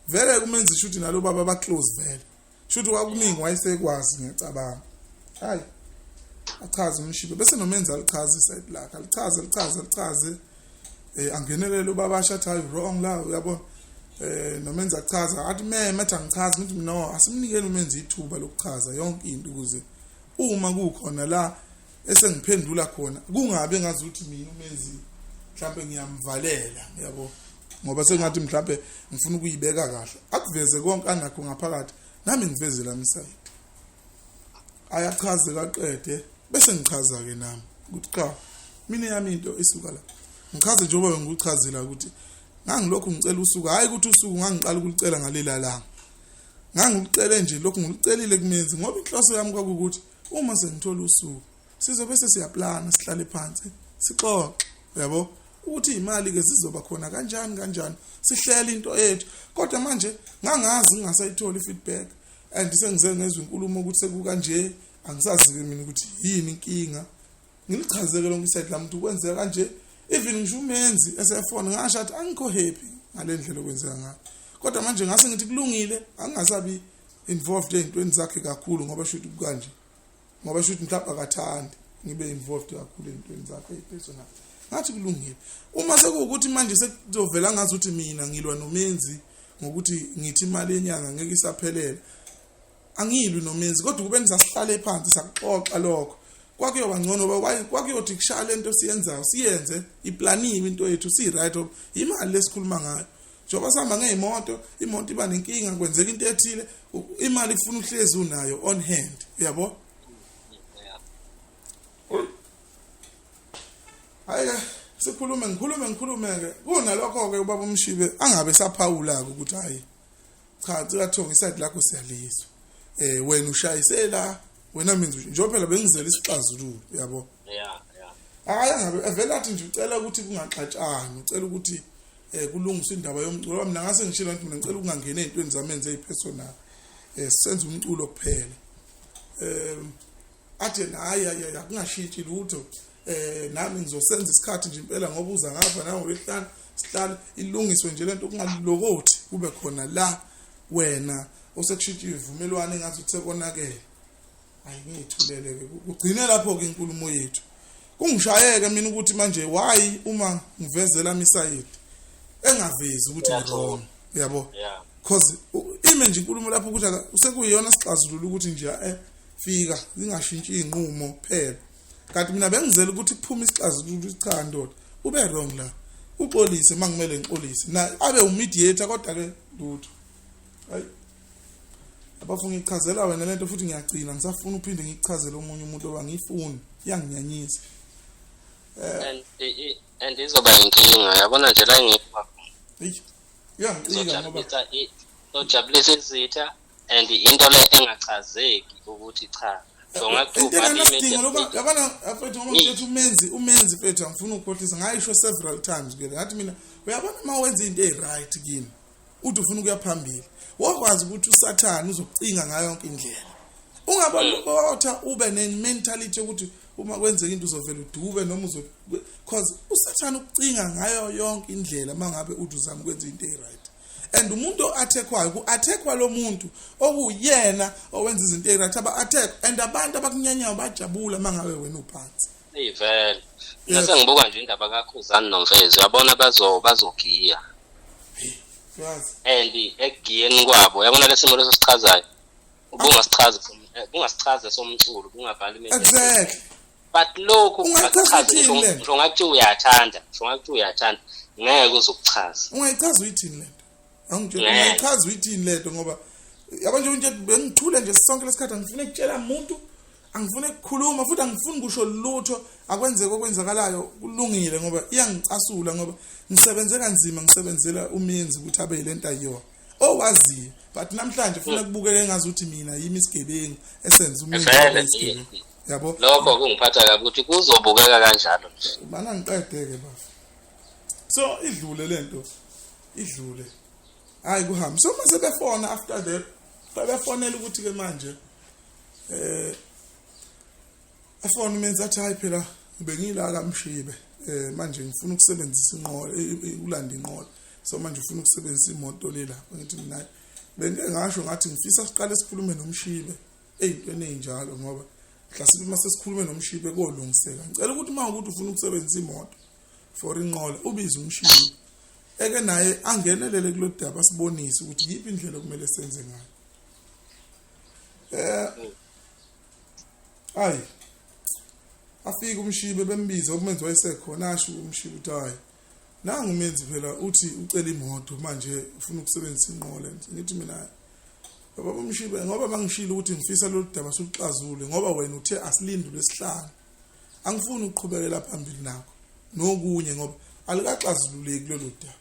vele kumenzi, shuthi nalo baba ba-close vele, shuthi kwakuningi wayesekwazi ngiyacabanga. Hayi, achaze uMshibe, bese nomenzi alichaze i-side lakhe, alichaze alichaze alichaze, angenelele ubaba asho athi hayi, wrong la, uyabona, nomenzi achaza athi meme, athi angichazi. Ngithi no, asimnikele umenzi ithuba lokuchaza yonke into ukuze uma kukhona la esengiphendula khona kungabe ngazi ukuthi mina umenzi mhlambe ngiyamvalela, yabo, ngoba sengathi mhlambe ngifuna ukuyibeka kahle. Akuveze konke anakho ngaphakathi, nami ngiveze lami i-side. Ayachaze kaqede, bese ngichaza ke nami ukuthi cha, mina yami into isuka la. Ngichaze njengoba bengikuchazela ukuthi ngangilokhu ngicela usuku, hayi ukuthi usuku ngangiqala ukulicela ngalela langa, ngangikucele nje lokhu ngikucelile kumenzi, ngoba inhloso yami kwakukuthi uma sengithola usuku sizobe sesiyaplana, sihlale phansi sixoxe, uyabo, ukuthi imali ke zizoba khona kanjani kanjani, sihlele into yethu. Kodwa manje ngangazi ngingasayitholi i-feedback and sengize ngezwe inkulumo ukuthi sekukanje, angisazi ke mina ukuthi yini inkinga. Ngilichazeke lonke i-side lami ukuthi kwenzeka kanje, even ngisho umenzi esefona ngasho athi angikho happy ngale ndlela okwenzeka ngayo, kodwa manje ngase ngithi kulungile, angingasabi involved ey'ntweni zakhe kakhulu, ngoba shuthi kukanje, ngoba shuthi mhlawumbe akathandi ngibe involved kakhulu ey'ntweni zakhe ey'personal. Ngathi kulungile. Uma sekuwukuthi manje sekuzovela ngazi ukuthi mina ngilwa nomenzi ngokuthi ngithi imali yenyanga ngeke isaphelele, angilwi nomenzi, kodwa kube nisasihlale phansi sakuxoxa lokho kwakuyoba ngcono, ngoba kwakuyothi kushaya lento siyenzayo, siyenze iplaniwe into yethu si-right. Imali lesikhuluma ngayo, njengoba sihamba ngey'moto, imoto iba nenkinga, kwenzeka into ethile, imali kufuna uhlezi unayo on hand, uyabo. Hayi-ke sikhulume, ngikhulume ngikhulume-ke kunalokho-ke ubaba uMshibe angabe saphawula-ke ukuthi hhayi cha, Nsikathongo, i-side lakho siyalizwa, wena ushayisela wena menzi njengoba phela bengizela isixazululo, uyabo. Yeah. Hayi, angabe evele athi nje ucela ukuthi kungaxatshani, ucela ukuthi kulungiswe indaba yomculo, ngoba mina ngase ngishilo ukuthi mina ngicela ukungangeni ey'ntweni zami enze ey'personal, senze umculo kuphela. Athi yena hayi hayi hayi, akungashintshi lutho, nami ngizosenza isikhathi nje impela ngoba uza ngapha nangolwesihlanu, sihlale ilungiswe nje lento, kungalokothi kube khona la wena osekushintsha ivumelwano engathi uthe konakele. Hayi, ngiyithulele-ke, kugcine lapho-ke inkulumo yethu. Kungishayeke mina ukuthi manje why uma ngivezela i-side engavezi ukuthi ngi-wrong, uyabo, cause ime nje inkulumo lapho ukuthi sekuyiyona sixazulula ukuthi nje fika zingashintshi iy'nqumo phela, kanti mina bengizela ukuthi kuphume isixazululo ukuthi cha ndoda, ube wrong la, uxolise uma kumele ngixolise, na abe umediator, kodwa-ke lutho. Hayi abafuna ngichazela wena lento futhi ngiyagcina ngisafuna uphinde ngikuchazele omunye umuntu oba ngiyifuni, iyanginyanyisa. And izoba inkinga, yabona nje la engikho. Eyi, iyangicika ngoba Izojabulisa izitha and into le engachazeki ukuthi cha, so ngathi into ubhala engenasidingo loba, yabona mfethu, ngoba mfethu umenzi mfethu, angifuni ukukhohlisa, ngayisho several times kuyena, ngathi mina uyabona uma wenza into eyi-right kimi, uthi ufuna ukuya phambili, wokwazi ukuthi usathane uzokucinga ngayo yonke indlela, ungabalotha ube ne-mentality yokuthi uma kwenzeka into uzovela udube noma uzo, cause usathane ukucinga ngayo yonke indlela uma ngabe uthi uzama ukwenza into eyi-right. And umuntu o-attackwayo, ku-attackwa lo muntu okuyena owenza izinto eyi-right, aba-attack, and abantu abakunyanyayo bajabula uma ngabe wena uphansi. Ivele mina sengibuka nje indaba kaKhuzani noMfezi, uyabona bazogiya. Yazi. And ekugiyeni kwabo, uyabona lesimo leso sichazayo, ubungasichaza, bungasichaza somculo, bungabhali. But lokhu Ungayichaza akuchazi uthini ngisho lento? ngisho ngakuthi uyathanda, ngisho ngakuthi uyathanda, ngeke uzokuchaza. Ungayichaza uyithini lento? Angitshela, Ngeke. ungayichaza uyithini lento? Ngoba yabo nje nje bengithule nje sonke lesikhathi, angifune ukutshela umuntu, angifune ukukhuluma futhi, angifuni kusho lutho. Akwenzeke okwenzakalayo, kulungile, ngoba iyangicasula, ngoba ngisebenze kanzima, ngisebenzela uMenzi ukuthi abe yilento ayiyona owaziyo, but namhlanje funa kubukeke ngazuthi mina yimi isigebengu esenza uMenzi Vele, abe isigebengu, yabo. Lokho kungiphatha kabi ukuthi kuzobukeka kanjalo nje. Mana ngiqede-ke bafa. So idlule lento, idlule, hayi, kuhambe. So mase befona after that, befonela ukuthi-ke manje afona uMenzi, athi hayi phela bengila kaMshibe, manje ngifuna ukusebenzisa inqola, ulanda inqola, so manje ufuna ukusebenzisa imoto le lapha. Ngithi mina hayi, bengike ngasho ngathi ngifisa siqale sikhulume noMshibe ey'ntweni ey'njalo, ngoba mhlasimbe uma sesikhulume noMshibe kolungiseka. Ngicela ukuthi uma ukuthi ufuna ukusebenzisa imoto for inqola, ubize uMshibe eke naye angenelele kulo daba, sibonise ukuthi yiphi indlela okumele senze ngayo. Ayi, afike uMshibe, bembiza uMenzi, wayesekhona. Asho uMshibe ukuthi hayi, nangu uMenzi phela uthi ucela imoto, manje ufuna ukusebenzisa inqola. Ngithi mina, baba uMshibe, ngoba bangishilo ukuthi ngifisa lolu daba suluxazule, ngoba wena uthe asilinde lwesihlanu, angifuni ukuqhubekela phambili nakho nokunye ngoba alikaxazululeki lolu daba.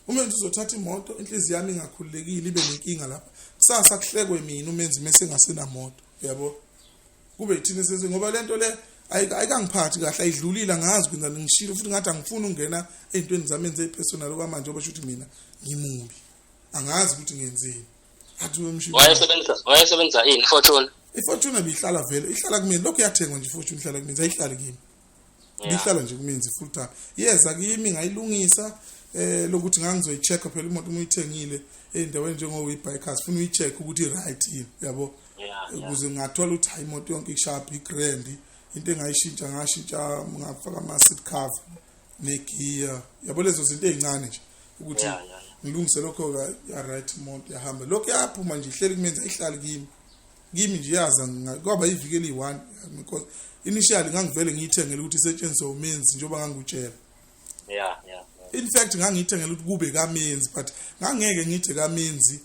UMenzi uzothatha imoto, inhliziyo yami ingakhululekile, ibe nenkinga lapha kusasa, kuhlekwe mina uMenzi mase engasenamoto, yabo, kube yithina sese, ngoba lento le ayikangiphathi kahle, ayidlulile, angazi kwenzani. Ngishilo futhi ngathi angifuni ukungena ey'ntweni zami enze personal okwamanje, ngoba shuthi mina ngimubi, angazi ukuthi ngenzeni. Athi uMshibe Wayesebenzisa ini? Fortuner? IFortuner bihlala vele, ihlala kumina lokhu, yathengwa nje iFortuner, ihlala kumina, ayihlali kimi. Ibihlala nje kumenzi full time, yeza kimi ngayilungisa, lokuthi ngangizoyi-check phela imoto uma uyithengile ey'ndaweni njengo-WeBuyCars, funa uyi-check ukuthi i-right yini, yabo, ukuze ngingathola ukuthi hayi, imoto yonke isharp, i-grand. Into engayishintsha, ngashintsha ngafaka ama-seat cover negiya, yabo, lezo zinto ey'ncane nje ukuthi ngilungise lokho. Ya, right, imoto yahamba, lokho yaphuma nje, ihleli kumenza, ihlali kimi nje, yaza kwaba iviki eliyi-one, because initially ngangivele ngiyithengele ukuthi isetshenziswe uMenzi njengoba ngangikutshela. In fact ngangiyithengele ukuthi kube kaMenzi, but ngangeke ngithi kaMenzi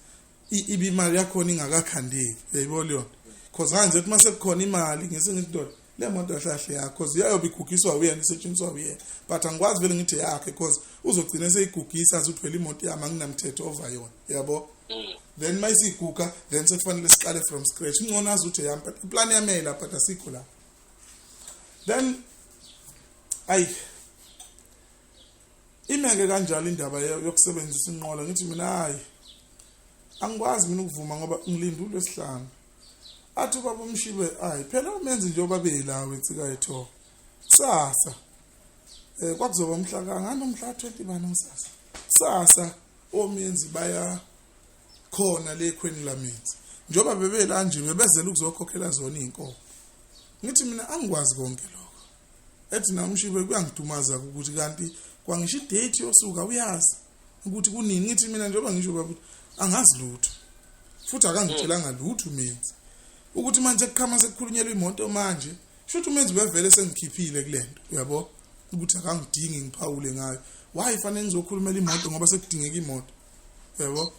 ibe imali yakhona ingakakhandeki, uyayibona leyo nto, cause ngangize ukuthi mase kukhona imali ngise ngithi ndoda, le moto kahle kahle yakho, cause yayobe igugiswa uyena, isetshenziswa uyena, but angikwazi vele ngithi yakhe, cause uzogcina eseyigugisa azi ukuthi phela imoto yami anginamthetho over yona, yabo. Then mayisiguga, then sekufanele siqale from scratch. Ingcono azi ukuthi yami, but iplan yami yayilapha, but asikho la. Then ayi, imeke kanjalo indaba yokusebenzisa inqola. Ngithi mina hayi, angikwazi mina ukuvuma ngoba ngilinde ulwesihlanu. Athi ubaba uMshibe, hayi phela uMenzi njengoba beyelawe insika yethu kusasa, kwakuzoba umhla kangani, umhla 20 bani kusasa, kusasa oMenzi baya khona le khweni laMenzi, njengoba bebela nje bebezela ukuzokhokhela zona iy'nkomo. Ngithi mina angikwazi konke lokho. Ethi na uMshibe, kuyangidumaza ukuthi kanti kwangisho idate yosuka uyazi ukuthi kunini. Ngithi mina njengoba ngisho baba ukuthi angazi lutho, futhi akangitshelanga lutho uMenzi ukuthi manje kukhama sekukhulunyelwa imoto manje, shuthi uMenzi bevele sengikhiphile kulento, uyabo, ukuthi akangidingi ngiphawule ngayo. Why fanele ngizokhulumela imoto ngoba sekudingeka imoto, yabo?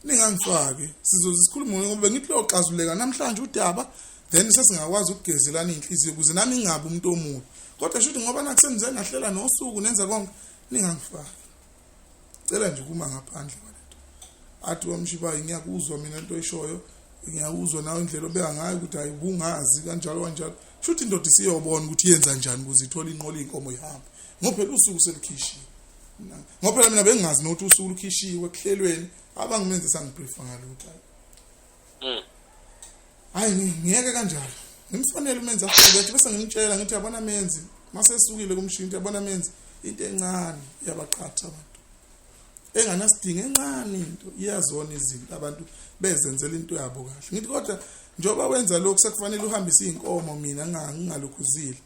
Ningangifaki, sizoze sikhulume, ngoba bengithi loxazuleka namhlanje udaba, then sesingakwazi ukugezelana iy'nhliziyo ukuze nami ngingabi umuntu omubi. Kodwa shuthi ngoba nakusenize nahlela nosuku, nenza konke, ningangifaki, cela nje ukuma ngaphandle kwalento. Athi wamshiba, ngiyakuzwa mina into oyishoyo, ngiyakuzwa nawe indlela obeka ngayo ukuthi hayi, ubungazi kanjalo kanjalo. Shuthi indoda isiyobona ukuthi yenza njani ukuze ithole inqola, iy'nkomo ihambe, ngoba phela usuku selukhishiwe. Ngoba phela mina bengingazi nokuthi usuku lukhishiwe ekuhlelweni, abangimenze sangibriefa ngalutho. Hayi, ngiyeke kanjalo, ngimfonele uMenzi after bese ngimtshela, ngithi yabona Menzi, mase esukile kumshinto, yabona Menzi, into encane iyabaqhatha abantu enganasidingo, encane into iyazona izinto, abantu bezenzela into yabo kahle. Ngithi kodwa njengoba wenza lokhu, sekufanele uhambise iy'nkomo, mina ngingalokhuzile,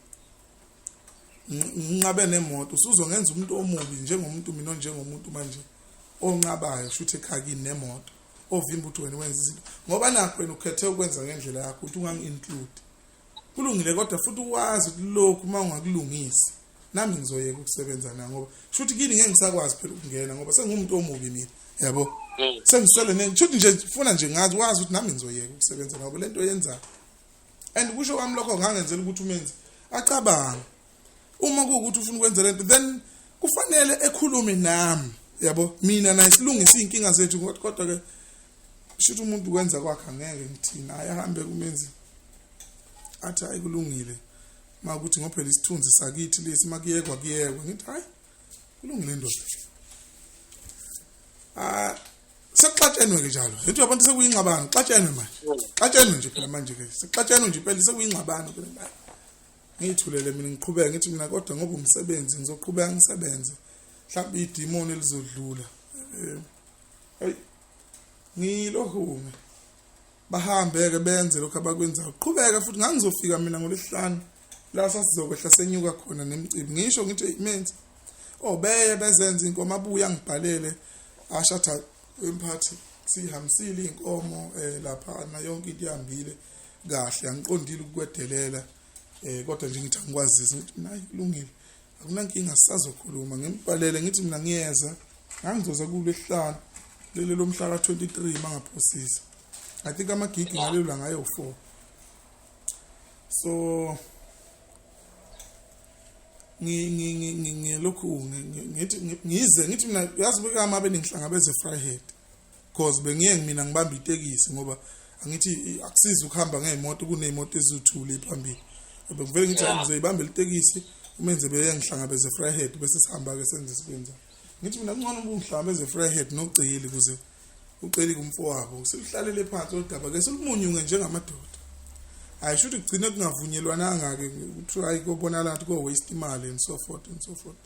nginqabe nemoto, usuzongenza umuntu omubi njengomuntu mina onjengomuntu manje onqabayo, shuthi ekhakini nemoto, ovimba ukuthi wena wenza izinto ngoba nakho wena ukhethe ukwenza ngendlela yakho ukuthi ungangi-include. Kulungile, kodwa futhi ukwazi ukuthi lokhu uma ungakulungisi nami ngizoyeka ukusebenza na, ngoba shuthi kini ngeke ngisakwazi phela ukungena, ngoba sengumuntu omubi mina, yabo. Sengiswele ne shuthi nje funa nje ngazi wazi ukuthi nami ngizoyeka ukusebenza ngoba lento yenzayo. And kusho kwami lokho ngangenzela ukuthi umenzi acabange uma kuwukuthi ufuna ukwenza lento, then kufanele ekhulume nami, yabo, mina naye silungise iy'nkinga zethu. Kodwa-ke shuthi umuntu kwenza kwakhe angeke ngithina, ahambe kumenzi athi hayi kulungile, makuthi ngophela isithunzi sakithi lesi, makuyekwa kuyekwa. Ngithi hayi kulungile ndoda. Ah, sekuxatshenwe ke njalo, ethi abantu sekuyingxabano, xatshenwe manje, xatshenwe nje phela manje ke, sekuxatshenwe nje phela, sekuyingxabano phela. Ngiyithulele mina, ngiqhubeka ngithi mina kodwa ngoba umsebenzi ngizoqhubeka ngisebenze, mhlawumbe idimoni elizodlula. Hey, ngilohume bahambe ke benze lokho abakwenzayo, qhubeka futhi. Ngangizofika mina ngolesihlanu la sasizokwehla senyuka khona nemicimbi, ngisho ngithi menzi oh beye bezenza inkomo, abuye angibhalele ashatha emphathi sihambisile inkomo lapha na yonke into ihambile kahle, angiqondile ukwedelela, kodwa nje ngithi angikwazisi. Ngithi mina hayi kulungile, akunankinga, sisazokhuluma. Ngimbhalele ngithi mina ngiyeza, ngangizoza kulesihlanu leli lomhla ka-23 mangaphosisa, I think amagigi ngalelo langa ayo-4. So ngilokhu ngithi ngize ngithi mina yazi bekama beningihlangabeze Vryheid, cause bengiye mina ngibamba itekisi, ngoba angithi akusizi ukuhamba ngeyimoto, kuneyimoto eziwuthule phambili. Bengivele ngithi ngizoyibambela itekisi, umenze beye ngihlangabeze Vryheid, bese sihamba ke senze sikwenza. Ngithi mina kungcono ukungihlangabeze Vryheid noceli, kuze uceli kumfowabo siluhlalele phansi odaba ke silumunye njengamadoda. Hayi shuthi kugcine kungavunyelwananga ke, kuthiwa hayi kobonakala ngathi ko waste imali and so forth and so forth.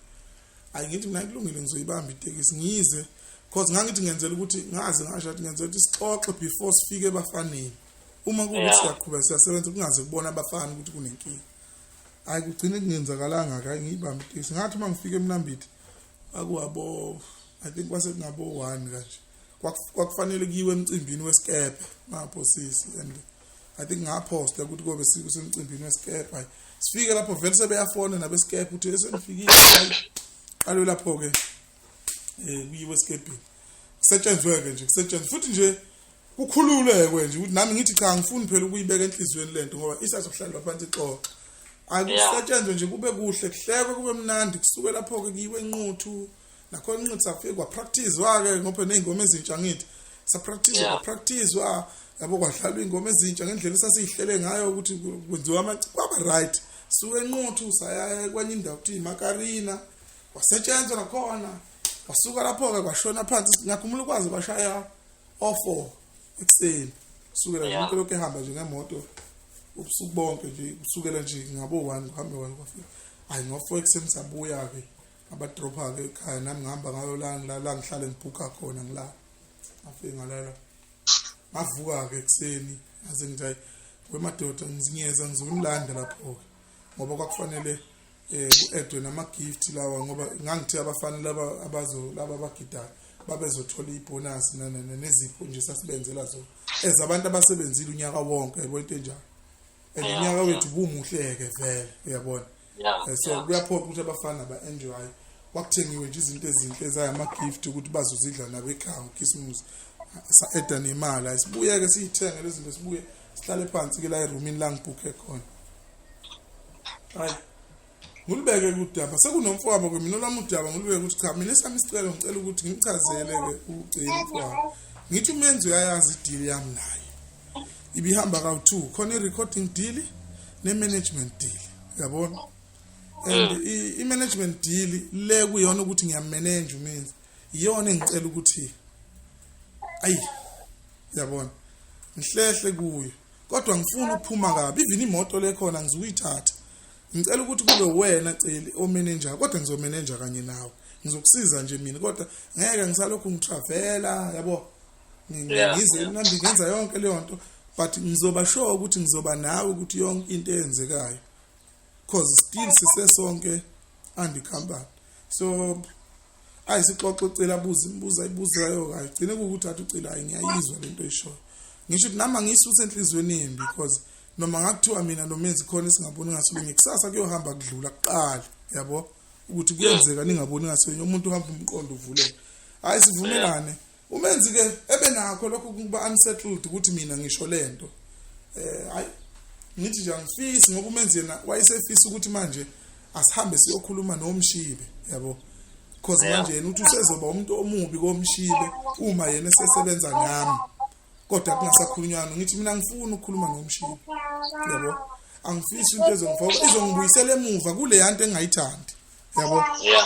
Hayi ngithi mina kulungile, ngizoyibamba itekisi ngize, cause ngangithi ngenzela ukuthi ngaze ngasho ukuthi ngenzela ukuthi sixoxe before sifike ebafaneni, uma kuwukuthi siyaqhubeka siyasebenza, kungaze kubona abafana ukuthi kunenkinga. Hayi kugcine kungenzakalanga ke, ngiyibamba itekisi, ngathi uma ngifika eMnambithi akuwabo, I think kwase kungabo 1 kanje, kwakufanele kuyiwe emcimbini wesikepe maphosisi, and I think ngaphosta ukuthi kobe sikusemcimbini wesikepe. Hayi sifike lapho vele sebeyafona nabesikepe ukuthi senifikile. Qalwe lapho ke kuyiwe esikepini, kusetshenzwe ke nje, kusetshenzwe futhi nje, kukhululekwe nje ukuthi nami ngithi cha, ngifuni phela ukuyibeka enhliziyweni lento, ngoba isazokuhlalwa phansi ixoxe. Akusetshenzwe nje, kube kuhle, kuhlekwe, kube mnandi. Kusuke lapho ke kuyiwe eNquthu nakhona, iNquthu safika kwapracticewa ke ngoba nezingoma ezintsha, ngithi sapractice, kwapracticewa, yabo, kwadlalwa ingoma ezintsha ngendlela esasiyihlele ngayo ukuthi kwenziwa, kwaba right. Suke eNquthu saya kwenye indawo kuthiwa iMakarina, kwasetshenzwa nakhona. Kwasuka lapho-ke kwashona phansi, ngiyakhumbula ukwazi kwashaya o-4 ekuseni, kusukela nje umuntu lokhu ehamba nje ngemoto ubusuku bonke nje, kusukela nje ngabo-1 kuhambe kwaze kwafika hayi ngo-4 ekuseni. Sabuya-ke, ngabadropha-ke ekhaya, nami ngihamba ngayo la la ngihlale ngibhukha khona, ngilala, ngafike ngalala. Ngavuka-ke ekuseni, ngaze ngithi hayi wemadoda, ngiyeza ngizonilanda lapho-ke, ngoba kwakufanele ku-addwe nama-gift lawa, ngoba ngangithe abafana laba abazo laba abagidayo babezothola ibonus nezipho nje sasibenzela zona ezabantu abasebenzile unyaka wonke, yabo, into enjalo. And unyaka wethu bumuhle-ke vele, uyabona. So kuyaphoqa ukuthi abafana ba-enjoy. Kwakuthengiwe nje izinto ezinhle ezayama-gift ukuthi bazozidla nabo ekhaya ngokhisimusi, sa-eda nemali. Ayisibuye-ke siyithenge lezi zinto, sibuye sihlale phansi-ke la erumini la ngibhukhe khona. Hayi ngulibeke kudaba sekunomfowabo ke mina olwami udaba, ngulibeke ukuthi cha, mina esami isicelo ngicela ukuthi ngimchazele-ke uceli umfowabo, ngithi umenzi uyayazi i-deal yami naye ibihamba kawu-two, khona i-recording deal ne-management deal, uyabona. And i-management deal le kuyona ukuthi ngiyamenenja umenzi, iyona engicela ukuthi ayi uyabona ngihlehle kuyo, kodwa ngifuna ukuphuma kabi, even imoto le khona ngizukuyithatha, ngicela ukuthi kube wena Celi omenenja, kodwa ngizomenenja kanye nawe, ngizokusiza nje mina, kodwa ngeke ngisalokhu ngitravela, yabo, ngize mnandi ngenza yonke leyo nto, but ngizoba sure ukuthi ngizoba nawe ukuthi yonke into eyenzekayo, cause still sisesonke and company. So ayi sixoxe, ucela abuze imibuzo ayibuzayo, kayi gcine kuwukuthi athi ucela hayi ngiyayizwa lento oyishoyo, ngisho ukuthi nami angiyisusa enhliziyweni yami, because Noma ngakuthiwa mina noMenzi khona singaboni ngasolinye, kusasa kuyohamba kudlula kuqala, yabo, ukuthi kuyenzeka ningaboni ngasolinye, umuntu uhamba umqondo uvuleke. Hayi, sivumelane. Umenzi ke ebenakho lokho kuba unsettled ukuthi mina ngisho lento. Hayi, ngithi nje angifisi, ngoba umenzi yena wayesefisa ukuthi manje asihambe siyokhuluma noMshibe, yabo, because manje yena uthi usezoba umuntu omubi koMshibe uma yena esesebenza nami kodwa kungasakhulunywana. Ngithi mina ngifuna ukukhuluma noMshibe, yabo, angifisi into ezongifaka izongibuyisela emuva kule yanto engayithandi, yabo.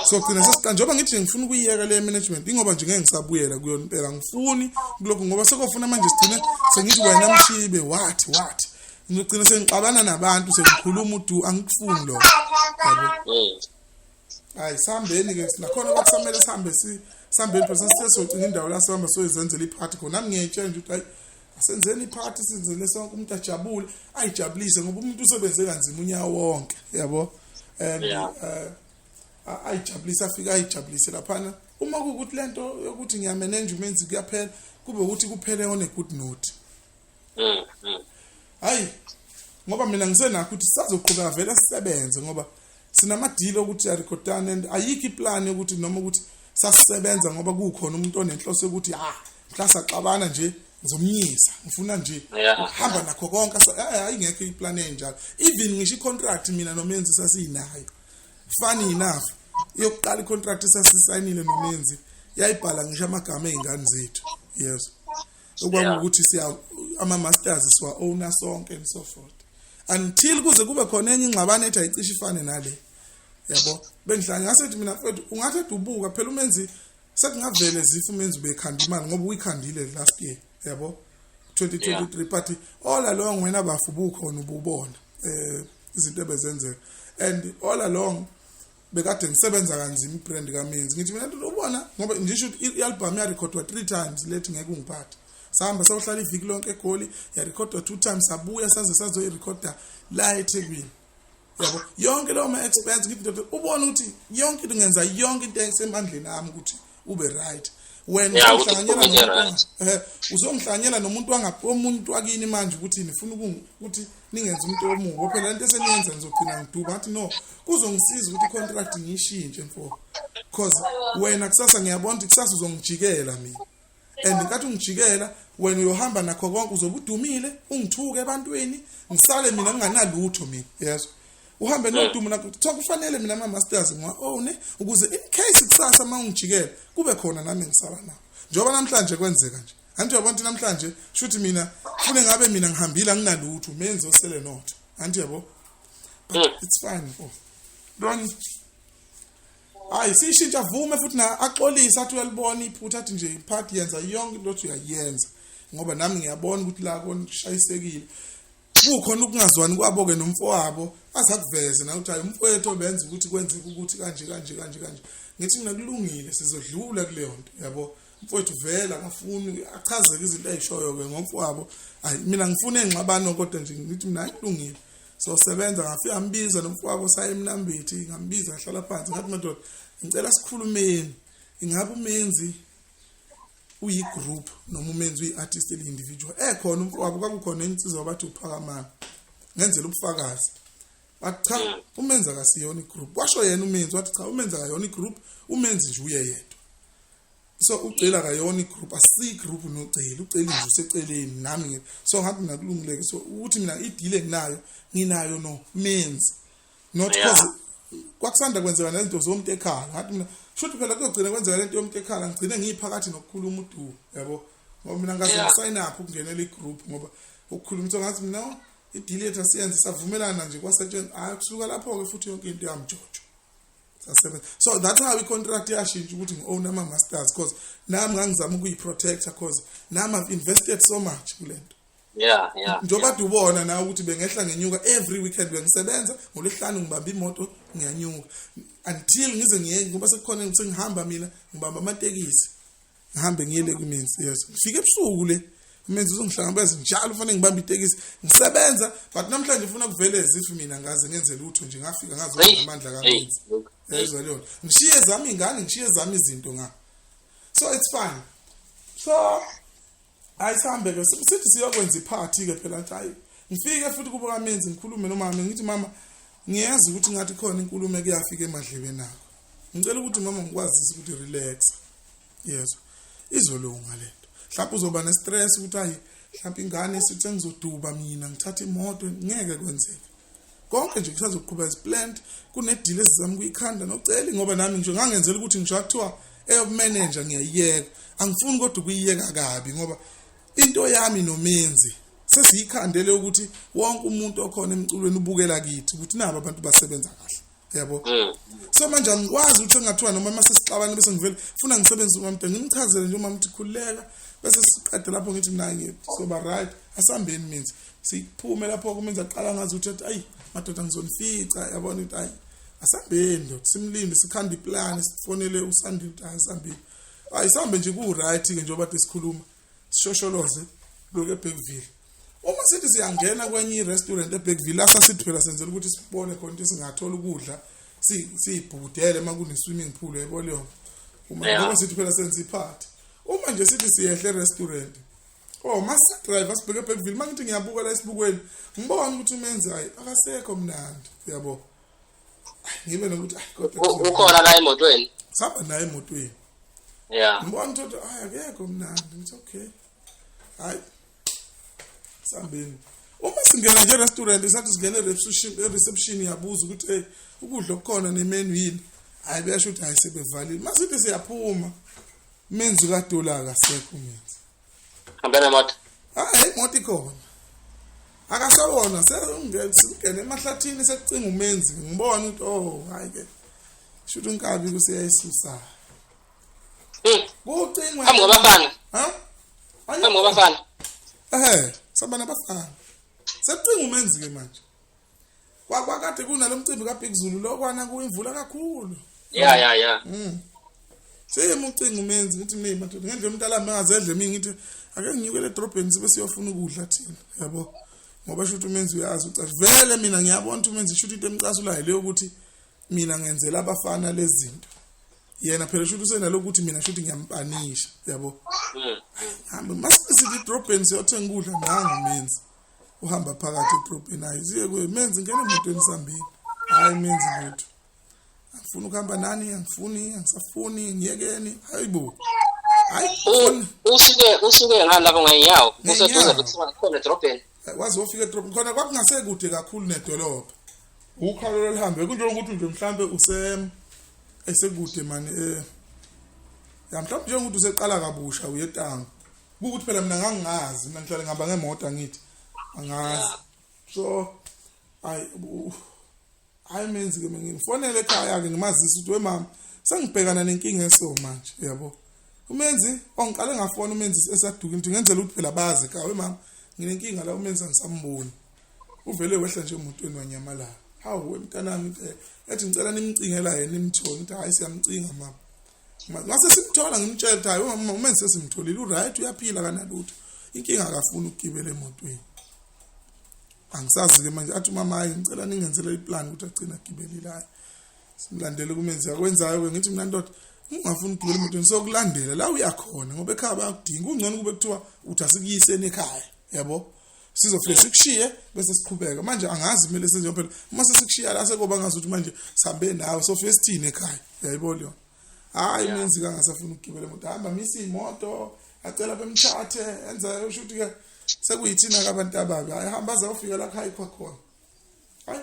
So gcina sesiqa njengoba ngithi ngifuna ukuyiyeka le management, ingoba nje ngeke ngisabuyela kuyona impela, ngifuni kulokhu, ngoba sekofuna manje sigcine sengithi wena Mshibe wathi wathi, ngigcina sengixabana nabantu, sengikhuluma udu, angikufuni lokho, yabo. Hayi, sihambeni ke, nakhona kwakusamele sihambe, sihambeni phela, sasithe socinga indawo la sihamba soyizenzela iphathi khona. Nami ngiyayitshela nje ukuthi hayi, asenzeni iphathi, senzele sonke, umuntu ajabule, ayijabulise, ngoba umuntu usebenze kanzima unyaka wonke, yabo, and ayijabulise, afike ayijabulise laphana. Uma kuwukuthi lento yokuthi ngiyamenenja umenzi kuyaphela, kube ukuthi kuphele on a good note. Hayi, ngoba mina ngisenakho ukuthi sisazoqhubeka vele sisebenze, ngoba sinama-deal okuthi arekhodane, and ayikho iplan yokuthi noma ukuthi sasisebenza ngoba kukhona umuntu onenhloso yokuthi ah, mhla saxabana nje ngizomnyisa, ngifuna nje ukuhamba nakho konke. Ayingekho iplan enjalo. Even ngisho i-contract mina noMenzi sasiyinayo. Funny enough, iyokuqala i-contract esasisayinile noMenzi yayibhala ngisho amagama ey'ngane zethu, yes, okwakuwukuthi siya ama-masters siwa-owner sonke and so forth, until kuze kube khona enye ingxabano ethi ayicishe ifane nale, yabo. Bengihlala ngasethi mina, mfethu, ungathi ubuka phela umenzi sekungavele zifa, umenzi ubekhanda imali ngoba uyikhandile last year, yabo, 2023, but all along wena bafu bukhona, ububona izinto ebezenzeka, and all along bekade ngisebenza kanzima ibrand kaMenzi. Ngithi mina ubona ngoba ngisho ukuthi i-album yarekhodwa 3 times, lethi ngeke ungiphathe. Sahamba sayohlala iviki lonke eGoli, yarekhodwa 2 times, sabuya saze sazoyirekhoda la eThekwini, yabo, yonke leyo ma expense. Ngithi ndoda, ubona ukuthi yonke into ngenza, yonke into esemandleni ami ukuthi ube right. Wena uzohlanganyela nomuntu, uzongihlanganyela nomuntu wangapomuntu wakini manje ukuthi nifuna ukuthi ningenze umuntu omubi. Phela lento eseniyenza ngizogcina ngiduba. Ngathi no, kuzongisiza ukuthi i-contract ngiyishintshe, mfo, because wena kusasa ngiyabona ukuthi kusasa uzongijikela mina, and nkathi ungijikela wena uyohamba nakho konke, uzobe udumile, ungithuke ebantwini, ngisale mina nginganalutho mina, yezwa, uhambe nodumo nakho. Kuthiwa kufanele mina ama-masters ngiwa-own ukuze in case kusasa uma ungijikela kube khona nami ngisala nawo, njengoba namhlanje kwenzeka nje. Anti uyabona ukuthi namhlanje shuthi mina fune ngabe mina ngihambile, anginalutho, menzi osele notho, anti yabo. But it's fine. Oh, don't, hayi, siyishintsha, vume futhi na axolise, athi uyalibona iphutha, athi nje iphathi yenza yonke into othi uyayenza, ngoba nami ngiyabona ukuthi la konishayisekile, kukhona ukungazwani kwabo-ke nomfowabo, azakuveze na ukuthi hayi, umfowethu obenza ukuthi kwenzeka ukuthi kanje kanje kanje kanje. Ngithi mina kulungile, sizodlula kuleyo nto, yabo. Mfowethu vele akafuni achazeke izinto ayishoyo-ke ngomfowabo. Hayi, mina ngifuna engxabano, kodwa nje ngithi mina hayi, kulungile, sosebenza. Ngafika ngambiza nomfowabo, saye eMnambithi, ngambiza, ngahlala phansi, ngathi madoda, ngicela sikhulumeni, ingabe uMenzi uyi-group noma uMenzi uyi-artist eli-individual? Ekhona umfowabo, kwakukhona insizwa bathi uPhakamani, ngenzela ubufakazi. Bathi cha, uMenzi akasiyona igroup. Washo yena uMenzi, wathi cha, uMenzi akayona igroup, uMenzi nje uye yedwa. So uCela akayona igroup, asiyi-group noCela, uCela nje useceleni nami. So ngathi mina kulungileke, so ukuthi mina i-deal enginayo, nginayo no Menzi, not cause kwakusanda kwenzeka nezinto zomuntu ekhala. Ngathi mina shuthi phela kuzogcina kwenzeka lento yomuntu ekhala, ngigcine ngiyiphakathi nokukhuluma udumo, yabo, ngoba mina ngaze ngisign up ukungenela igroup ngoba ukukhuluma. So ngathi mina i-deal yethu asiyenze, savumelana nje, kwasetshenzwa. Hayi, kusuka lapho-ke futhi yonke into yamjojo sasebenza. So that's how i-contract yashintsha ukuthi ngi-own ama-masters, because nami ngangizama ukuyi-protecta, cause nami I've invested so much kule nto. Njengoba yeah. Ubona nawe ukuthi bengehla ngenyuka every weekend, bengisebenza ngolwesihlanu, ngibamba imoto ngiyanyuka until ngize ngiye, ngoba sekukhona sengihamba mina ngibamba amatekisi, ngihambe ngiyele kuMenzi, yes, ngifike ebusuku le, uMenzi uzongihlangabeza njalo, ufanele ngibambe itekisi, ngisebenza. But namhlanje ufuna kuvele as if mina ngaze ngenze lutho nje, ngafika ngazona amandla kaMenzi, yezwa leyo, ngishiye zami ingane, ngishiye zami izinto nga. So it's fine. So ayisambe ke, sithi siyokwenza iphathi ke phela, athi hayi, Ngifike futhi kubo kaMenzi ngikhulume nomama, ngithi mama, ngiyazi ukuthi ngathi khona inkulumo ekuyafika emadlebeni akho. Ngicela ukuthi mama ngikwazise ukuthi relax. Yezwa, izolunga lento. Mhlawumbe uzoba ne-stress ukuthi hayi, mhlawumbe ingane isithi sengizoduba mina ngithatha imoto, ngeke kwenzeke. Konke nje kusazoqhubeka as planned. Kune-deal esizama ukuyikhanda noceli, ngoba nami ngisho ngangenzela ukuthi ngisho kuthiwa eyobu-manager ngiyayiyeka, angifuni kodwa ukuyiyeka kabi, ngoba into yami noMenzi sesiyikhandele ukuthi wonke umuntu okhona emculweni ubukela kithi ukuthi nabo abantu basebenza kahle, yabo. So manje angikwazi ukuthi engathiwa noma mase sixabana bese ngivele funa ngisebenzise umama, ngimchazele nje umama ukuthi khululeka, bese siqede lapho ngithi mina ngizoba right, asambeni Menzi. Siphume lapho kuMenzi, aqala ngazi ukuthi ayi madoda ngizonifica, yabona, ukuthi ayi asambeni ndoda, simlinde, sikhanda i-plan, sifonele uSandile ukuthi asambeni, hayi sihambe nje, ku-right ke njengoba kade sikhuluma, sishosholoze lokhu eBergville. Uma sithi siyangena kwenye i-restaurant eBergville, la sasithi phela senzela ukuthi sibone khona ukuthi singathola ukudla, siyibhudele uma kune-swimming pool, yabo leyo, uma ngoba sithi phela senza iphathi. Uma nje sithi siyehle e-restaurant, oh, masi-drive sibheke eBergville, mangithi ngiyabuka la esibukweni, ngibona ukuthi uMenzi hayi akasekho mnandi, yabo. Ngibe nokuthi ayi kodwa ukhona la emotweni. Sihamba naye emotweni. Ngibona ukuthi hayi akekho mnandi, ngithi okay, hayi sambeni. Uma singena nje restaurant, sathi singena e-reception, yabuza ukuthi hey, ukudla okukhona ne-menu yini, hayi beyasho ukuthi hayi sebevalile. Masithi siyaphuma, Menzi kadola akasekho uMenzi. Hambe nemoto? Hayi, imoto ikhona, akasabona. Sengene emahlathini, sekucinga uMenzi, ngibona ukuthi oh hayi ke, shuthi unkabi kuseyayisusa. Kucingwe Phambi kwabafana? Ha. Phambi kwabafana? Ehe, sabana abafana, sekucinga uMenzi ke manje. Kwakade kunalo mcimbi kaBig Zulu lokwana kuyimvula kakhulu. Ya ya ya. Seyema ucinga uMenzi, ngithi mina madoda ngendlela umuntu alambe ngazedle, mina ngithi ake nginyukele edrobheni sibe siyofuna ukudla thina, yabo, ngoba shuthi uMenzi uyazi ucashi vele. Mina ngiyabona ukuthi uMenzi shuthi into emcasulayo leyo ukuthi mina ngenzela abafana lezi zinto, yena phela shuthi usenalokuthi mina shuthi ngiyampanisha, yabo. Hambe masithi edrobheni siyothenga ukudla, nangu uMenzi uhamba phakathi edrobheni. Hayi siye kuye, Menzi, ngena emotweni sambeni. Hayi Menzi, lutho, angifuni ukuhamba nani, angifuni, angisafuni, ngiyekeni, hayibo, hayi. Usuke ngalapho ngeenyawo, useduze kuthiwa khona edrobheni? Waze wofika edrobheni khona, kwakungasekude kakhulu nedolobha, ukhalo lihambe kunjengokuthi nje mhlambe use esekude mani, ya mhlawumbe njengokuthi useqala kabusha uyetanga, kukuthi phela mina ngangingazi, mina ngihlale ngihamba ngemoto, angithi angazi. So hayi hayi Menzi ke, mina ngifonele ekhaya ke, ngimazisa ukuthi we mama, sengibhekana nenkinga eso manje, yabo. UMenzi ongiqale ngafona uMenzi esadukile, ukuthi ngenzela ukuthi phela bazi ekhaya, we mama, nginenkinga la, uMenzi angisamboni, uvele wehla nje emotweni wanyamalala. Hawu we mntanami, ethi ngicela nimcingela yena nimthole. Ngithi hayi, siyamcinga mama. Ngase simthola, ngimtshela ukuthi hayi mama, uMenzi sesimtholile, u-right, uyaphila, kanalutho, inkinga akafuni ukugibela emotweni. Angisazi-ke manje. Athi umama hayi, ngicela ningenzele i-plan ukuthi agcine agibelile. Hayi, simlandele kuMenzi, akwenzayo-ke. Ngithi mina ndoda, ungafuni ukugibela emotweni, sokulandela la uyakhona, ngoba ekhaya bayakudinga. Kungcono kube kuthiwa uthi asikuyiseni ekhaya, yabo, sizofike sikushiye bese siqhubeka. Manje angazi kumele senze phela uma sesikushiya la, sekuba ngazi ukuthi manje sihambe nawe, sofike sithini ekhaya, uyayibona yona. Hayi Menzi kangasafuna ukugibela imoto, hamba misa imoto, acela bemthathe, enza usho ukuthi ke sekuyithina ke abantu ababi. Hayi, hamba aze awufika la khaya khona. Hayi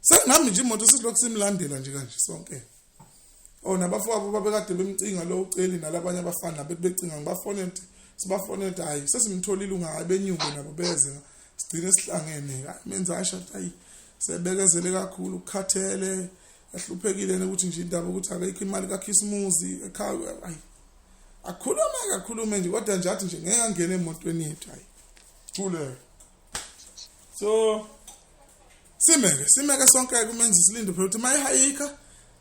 senami nje imoto sisilokhu simlandela nje kanje sonke. Oh, nabafowabo babekade bemcinga lo uceli nalabanye abafana bethi becinga, ngibafonele, sibafonele, hayi sesimtholile, ungayi, benyuke nabo beze, sigcine sihlangene. Hayi Menza asho, hayi sebekezele kakhulu, ukukhathele, ehluphekile ukuthi nje indaba ukuthi akayikho imali kaKhisimusi ekhaya. Hayi akhulume, akakhulume nje, kodwa nje athi nje ngeke angene emotweni yethu. Hayi thule. So simeke simeke sonke kuMenzi, silinde phela ukuthi mayihayikha,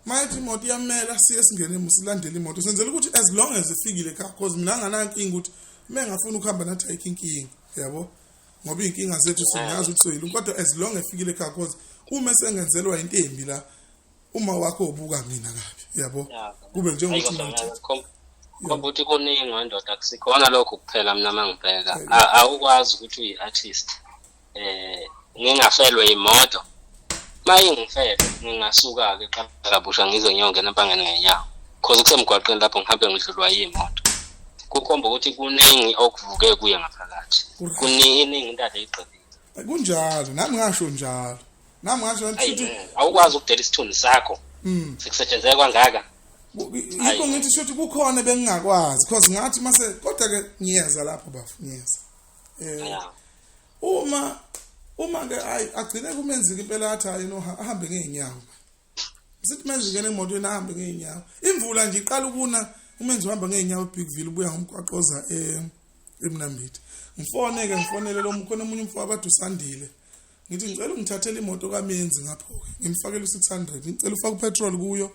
mayithi imoto iyamela, siye singene silandele imoto, senzela ukuthi as long as ifikile ekhaya, because mina anganankinga ukuthi uma engafuni ukuhamba nathi ayikho inkinga, yabo, ngoba iy'nkinga zethu singazi ukuthi soyilunga, kodwa as long efikile ekhaya, cause uma esengenzelwa into embi la, uma wakho ubuka mina kabi, yabo, kube njengokuthi mina Ngoba uthi kuningi wendoda, akusikhona lokho kuphela. Mina mangibheka, awukwazi ukuthi uyi-artist Ngingafelwe imoto. Uma ingifele ngingasuka-ke qala kabusha ngize ngiyongena empangeni ngenyawo. Cause kusemgwaqeni lapho ngihambe ngidlulwa yimoto. Kukhomba ukuthi kuningi okuvuke kuye ngaphakathi. Kuningi iningi into ade igxilile. Kunjalo, nami ngasho njalo. Nami ngasho ngithi awukwazi ukudela isithunzi sakho. Sikusetshenzeke kangaka. Yikho ngithi shuthi kukhona bengingakwazi because ngathi mase kodwa ke ngiyeza lapho bafu ngiyeza. Uma ke ayi agcine kumenzika impela athi hayi no ahambe ngeenyawo. Sithi manje ngene emotweni ahambe ngeenyawo. Imvula nje iqala ukuna umenzi uhamba ngeenyawo eBigville ubuya ngomgwaqo oza eMnambithi. Ngifone ke ngifonele lo mkhona omunye umfo abade usandile. Ngithi ngicela ungithathele imoto kaMenzi ngapho ke. Ngimfakele u600. Ngicela ufake upetrol kuyo.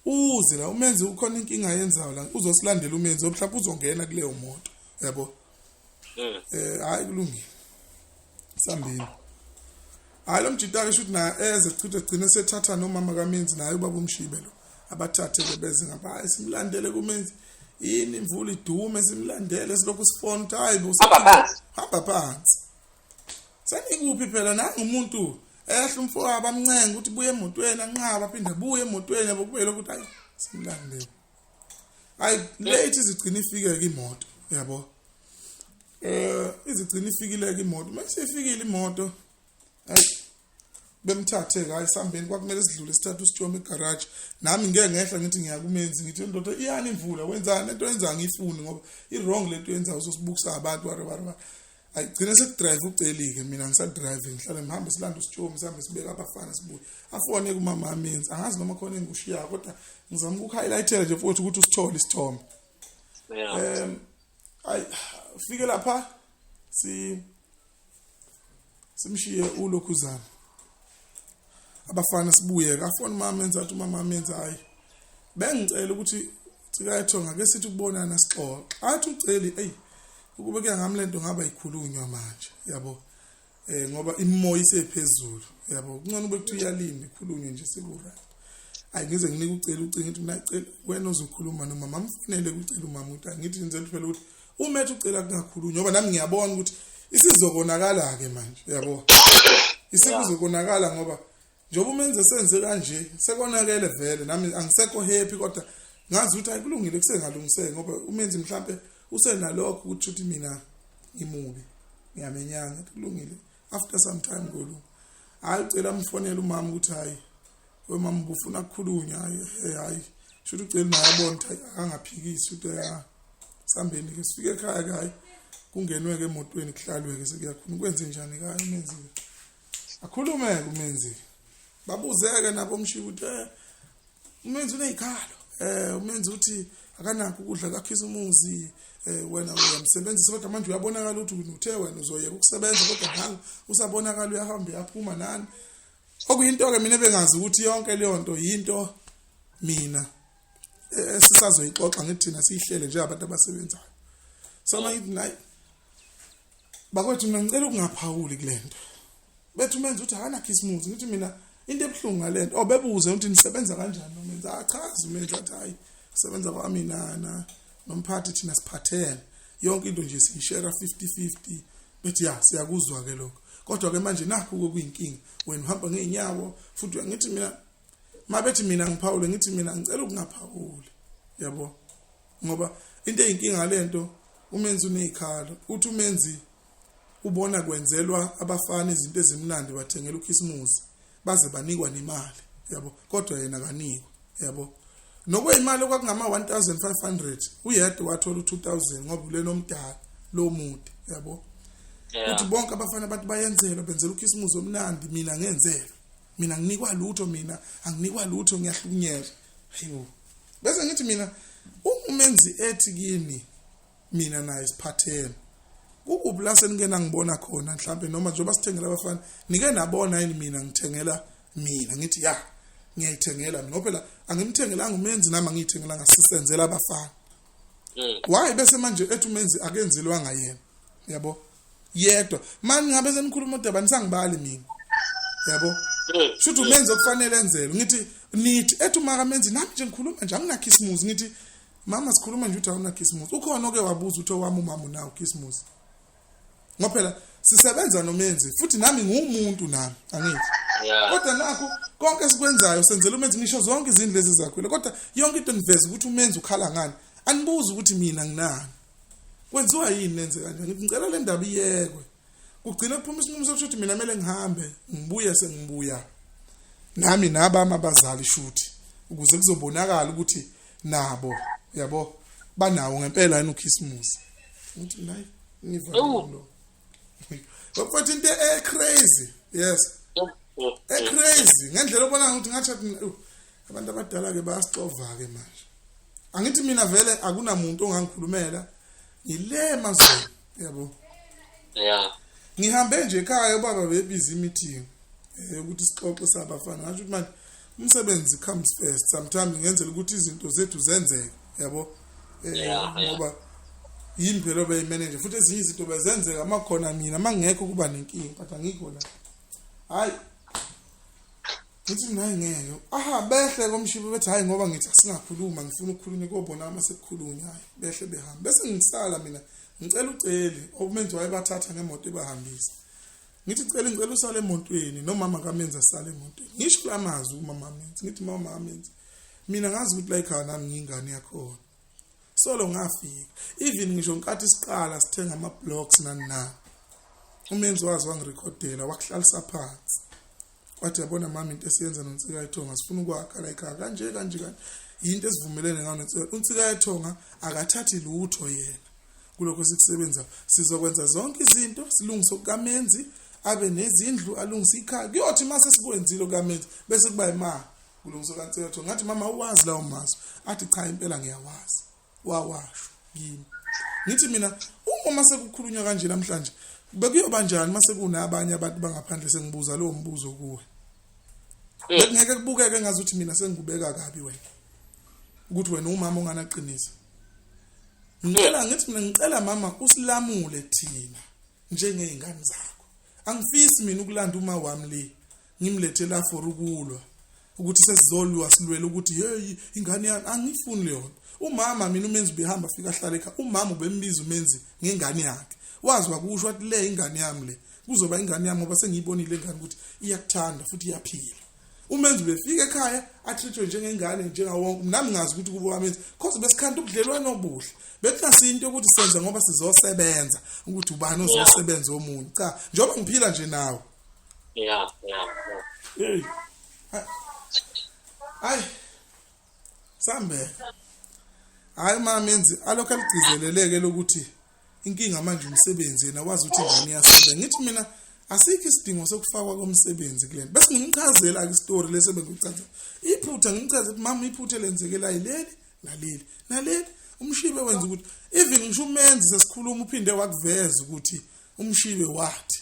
Uze la uMenzi ukhona inkinga ayenzayo la uzosilandela uMenzi mhlawumbe uzongena kuleyo moto. Yabo. Hayi kulungile. Sambini. Hayi lo mjita ke shuthi naye eze chithe gcine sethatha nomama kaMenzi naye ubaba umshibe lo. Abathathe ke beze ngapha hayi simlandele kuMenzi. Yini imvula idume simlandele silokhu sifona ukuthi hayi bo hamba phansi. Senikuphi phela nangu umuntu ehla umfowabo amncenga ukuthi buye emotweni anqaba aphinde abuye emotweni yabo kube lokhu hayi simlandele. Hayi late izigcina ifike ke imoto yabo. Izigcina ifikile ke imoto. Mase ifikile imoto hayi bemthathe ke hayi sambeni kwakumele sidlule sithathe usijome egarage. Nami ngeke ngehla ngithi ngiyakumenzi ngithi ndoda iyani imvula wenzani lento yenza ngifuni ngoba i wrong lento yenza uzosibukisa abantu ware ware. Ayigcine sekudrive ucelike mina ngisadrive ngihlale ngihambe silanda usitshomi sihambe sibeka abafana sibuye afone kumama amenzi angazi noma khona engikushiyayo kodwa ngizama ukuhighlightela nje futhi ukuthi usithole isithombe. Ayi fike lapha simshiye ulokhuzana abafana sibuye afone umama enza athi umama amenza hayi bengicela ukuthi Thikayethonga ke sithi ukubonana sixoxe athi uceli ey ukube kuya ngami lento ngaba ikhulunywa manje yabo ngoba imoya isephezulu yabo kungcono ube kuthi uyalinda ikhulunywe nje seku-right. Ayi ngize nginike ucela ucingo ngithi mina cela wena ozokhuluma nomama amfonele kucela umama ukuthi angithi ngizela phela ukuthi uma ethi ucela kungakhulunywa ngoba nami ngiyabona ukuthi isizokonakala ke manje yabo isikuzokonakala ngoba njengoba umenze senze kanje sekonakele vele nami angisekho happy kodwa ngazi ukuthi ayikulungile kusengalungiseki ngoba umenzi mhlambe usenalokho ukuthi uthi mina ngimubi ngiyamenyanga kulungile after some time ngolunga hayi ucela amfonele umama ukuthi hayi wemama ubufuna ukukhulunywa hayi hayi shuthi ucela naye abone ukuthi akangaphikisi ukuthi ya sambeni ke sifike ekhaya ke hayi kungenwe ke emotweni kuhlalwe ke sekuyakhona kwenze njani kayo umenzi akhulume ke umenzi babuzeke nabo umshiya ukuthi umenzi unezikhalo umenzi uthi akanakho ukudla kakhisimuzi wena uyamsebenzisa kodwa manje uyabonakala ukuthi uthe wena uzoyeka ukusebenza kodwa nangu usabonakala uyahamba uyaphuma nani okuyinto ke mina bengazi ukuthi yonke leyo nto yinto mina esisazoyixoxa ngithi thina siyihlele njengabantu abasebenzayo. So manje nayi bakwethu mina ngicela ukungaphawuli kulento bethu umenza ukuthi akanakhisimuzi ngithi mina into ebuhlungu ngalento oh bebuze ukuthi nisebenza kanjani umenza achaze umenza athi hayi sebenza kwami nana nomphathi thina siphathene yonke into nje siyishare 50-50 bethi ya siyakuzwa ke lokho kodwa ke manje nakho kuyinkinga wena uhamba ngeenyawo futhi ngithi mina mabethi mina ngiphawule ngithi mina ngicela ukungaphawuli yabo ngoba into eyinkinga lento umenzi unezikhalo uthi umenzi ubona kwenzelwa abafana izinto ezimnandi bathengela ukhisimusi baze banikwa nemali yabo kodwa yena akanikwa yabo nokweyimali okwakungama 1500 uyedwa wathola u2000 ngoba ulena omdala lo mude yabo uthi bonke abafana abantu bayenzelwa benzela ukhisimusi omnandi mina ngenzelwa mina nginikwa lutho mina anginikwa lutho ngiyahlukunyezwa hayibo bese ngithi mina umenzi ethi kimi mina naye siphathene kukuphi la seningena ngibona khona mhlambe noma njengoba sithengela abafana nike nabona yini mina ngithengela mina ngithi ya ngiyayithengela mina ngoba phela angimthengelanga umenzi nami angiyithengelanga sisenzela abafana why bese manje ethi umenzi akenzelwanga yena yabo yedwa manje ngabe senikhuluma udaba nisangibali mina yabo shuthi umenzi okufanele enzelwe ngithi nithi ethi umaka menzi nami nje ngikhuluma nje anginakhisimusi ngithi mama sikhuluma nje uthi awunakhisimusi ukhona oke wabuza ukuthi owami umama unawo khisimusi ngoba phela Sisebenza noMenzi futhi nami ngumuntu nami, angithi. Kodwa nakho konke esikwenzayo senzela uMenzi, ngisho zonke izindlu lezi zakhwele, kodwa yonke into niveza ukuthi uMenzi ukhala ngani. Anibuzi ukuthi mina nginani. Kwenziwa yini nenze kanje? Ngithi ngicela le ndaba iyekwe. Kugcina kuphuma isinqumo sokuthi mina kumele ngihambe, ngibuye sengibuya. Nami nabami abazali shuthi ukuze kuzobonakala ukuthi nabo yabo banawo ngempela yini uKhisimusi. Ngithi nayi ngivalile lo. Bafethu into e crazy. Yes. E crazy ngendlela obona ukuthi ngathi abantu abadala ke bayasixova ke manje. Angithi mina vele akunamuntu ongangikhulumela ngile mazweni yabo. Yeah. Ngihambe nje ekhaya ubaba bebiza meeting ukuthi sixoxe sabafana ngasho ukuthi manje umsebenzi comes first sometimes ngenzela ukuthi izinto zethu zenzeke yabo ngoba yini phela obeyi-manager futhi ezinye izinto bezenzeka amakhona mina mangekho kuba nenkinga but angikho la. Hayi ngithi mina hayi ngeke aha behle komshibo bethi hayi ngoba ngithi asingakhuluma ngifuna ukukhulunywa kobona uma sekukhulunywa hayi behle behamba bese ngisala mina ngicela uceli okumenzi wayebathatha ngemoto ebahambisa. Ngithi cela ngicela usale emontweni nomama kamenza sale emontweni. Ngisho lamazwi kumama amenzi ngithi mama amenzi mina ngazi ukuthi la ekhaya nami ngiyingane yakhona. Solo ngafika even ngisho nkathi siqala sithenga ama blocks nani na. Umenzi wazi wangirekhodela wakuhlalisa phansi. Wathi yabona mama into esiyenza noNsika Yethonga sifuna ukwakha la ekhaya kanje kanje kanje. Yinto esivumelene ngayo noNsika. UNsika Yethonga akathathi lutho yena. Kulokho sikusebenza sizokwenza zonke izinto silungise okukaMenzi abe nezindlu alungise ikhaya kuyothi mase sikwenzile okukaMenzi bese kuba imali kulungisa kaNsika Yethonga. Ngathi mama uwazi lawo mazwi, athi cha impela ngiyawazi, wawasho kimi. Ngithi mina uma sekukhulunywa kanje namhlanje bekuyoba njani mase kunabanye abantu bangaphandle sengibuza lowo mbuzo kuwe? Bekungeke kubukeke ngazuthi mina sengikubeka kabi wena, ukuthi wena umama onganaqiniso. Ngicela ngithi mina ngicela mama usilamule thina njengezingane zakho. Angifisi mina ukulanda uma wami le ngimlethe la for ukulwa ukuthi sesizolwa silwele ukuthi hey ingane yami, angifuni leyo. Umama mina uMenzi behamba fika ahlale ekhaya, umama ubembiza uMenzi ngengane yakhe, wazi wakusho wathi le ingane yami le kuzoba ingane yami ngoba sengiyibonile ingane ukuthi iyakuthanda futhi iyaphila. Umenzi befika ekhaya atreatwe njengengane njengawonke, nami ngazi ukuthi kubo wamenzi cause besikhanda ubudlelwano obuhle, bekungasinto ukuthi senza ngoba sizosebenza ukuthi ubani ozosebenza omunye, cha njengoba ngiphila nje nawe. Yeah. Hey. Hayi. Sambe. Hayi mama Menzi alokho aligcizeleleke lokuthi inkinga manje umsebenzi yena wazi ukuthi ingane iyasebenza. Ngithi mina asikho isidingo sokufakwa komsebenzi kulento. Bese ngimchazela ke istory lese bengikuchaza. Iphutha ngimchaze ukuthi mama iphutha elenzekela yileli naleli naleli. Umshibe wenza ukuthi even ngisho uMenzi sesikhuluma uphinde wakuveza ukuthi umshibe wathi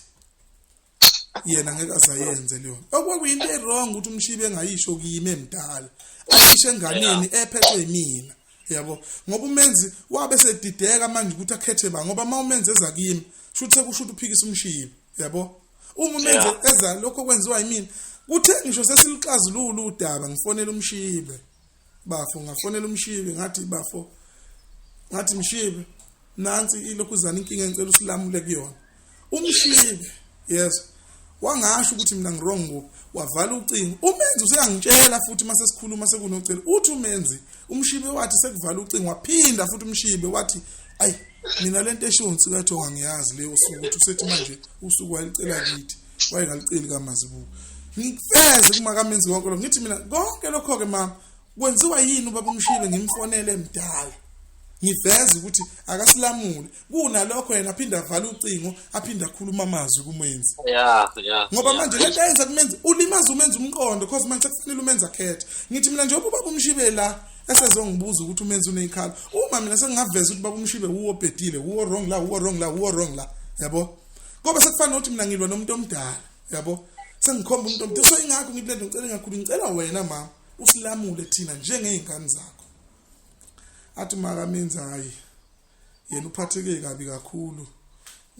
yena ngeke azayenze leyo. Okwakuyinto e-wrong ukuthi umshibe engayisho kimi emdala, ayisho enganeni ephethwe yimina yabo, ngoba uMenzi wabe sedideka manje ukuthi akhethe ba, ngoba uma uMenzi eza kimi shuthi sekusho ukuthi uphikisa umshibe yabo. Uma uMenzi eza lokho kwenziwa yimina, kuthe ngisho sesilixazulula udaba ngifonela umshibe bafo, ngafonela umshibe ngathi bafo, ngathi mshibe nansi ilokhuzana inkinga engicela usilamule kuyona. Umshibe yes wangasho ukuthi mina ngiwrong kuphi, wavala ucingo. Umenzi useyangitshela futhi mase sikhuluma sekunocela uthi uMenzi umshibe wathi sekuvala ucingo, waphinda futhi umshibe wathi ayi mina lento eshiwo uNsika Yethonga ngiyazi leyo suku ukuthi usethi manje usuku wayelicela kithi wayengaliceli kaMazibuko. Ngikufeze kuma kaMenzi konke lokho, ngithi mina konke lokho ke mama kwenziwa yini ubaba umshibe ngimfonele emdala ngiveze ukuthi akasilamule kunalokho yena aphinda avala ucingo aphinda akhuluma amazwi kuMenzi. Ngoba manje lento ayenza kuMenzi ulimaza uMenzi umqondo cause manje sekufanele uMenzi akhethe. Ngithi mina njengoba ubaba umshibe la esezongibuza ukuthi uMenzi uneyikhala, uma mina sengingaveza ukuthi baba umshibe uwo obhedile, uwo wrong la, uwo wrong la, uwo wrong la yabo, ngoba sekufanele ukuthi mina ngilwa nomuntu omdala yabo, sengikhomba umuntu omdala. So ingakho ngithi lento ngicela ngakhulu, ngicela wena mama usilamule thina njengezingane zakho. Athi makamenzi hayi yena uphatheke kabi kakhulu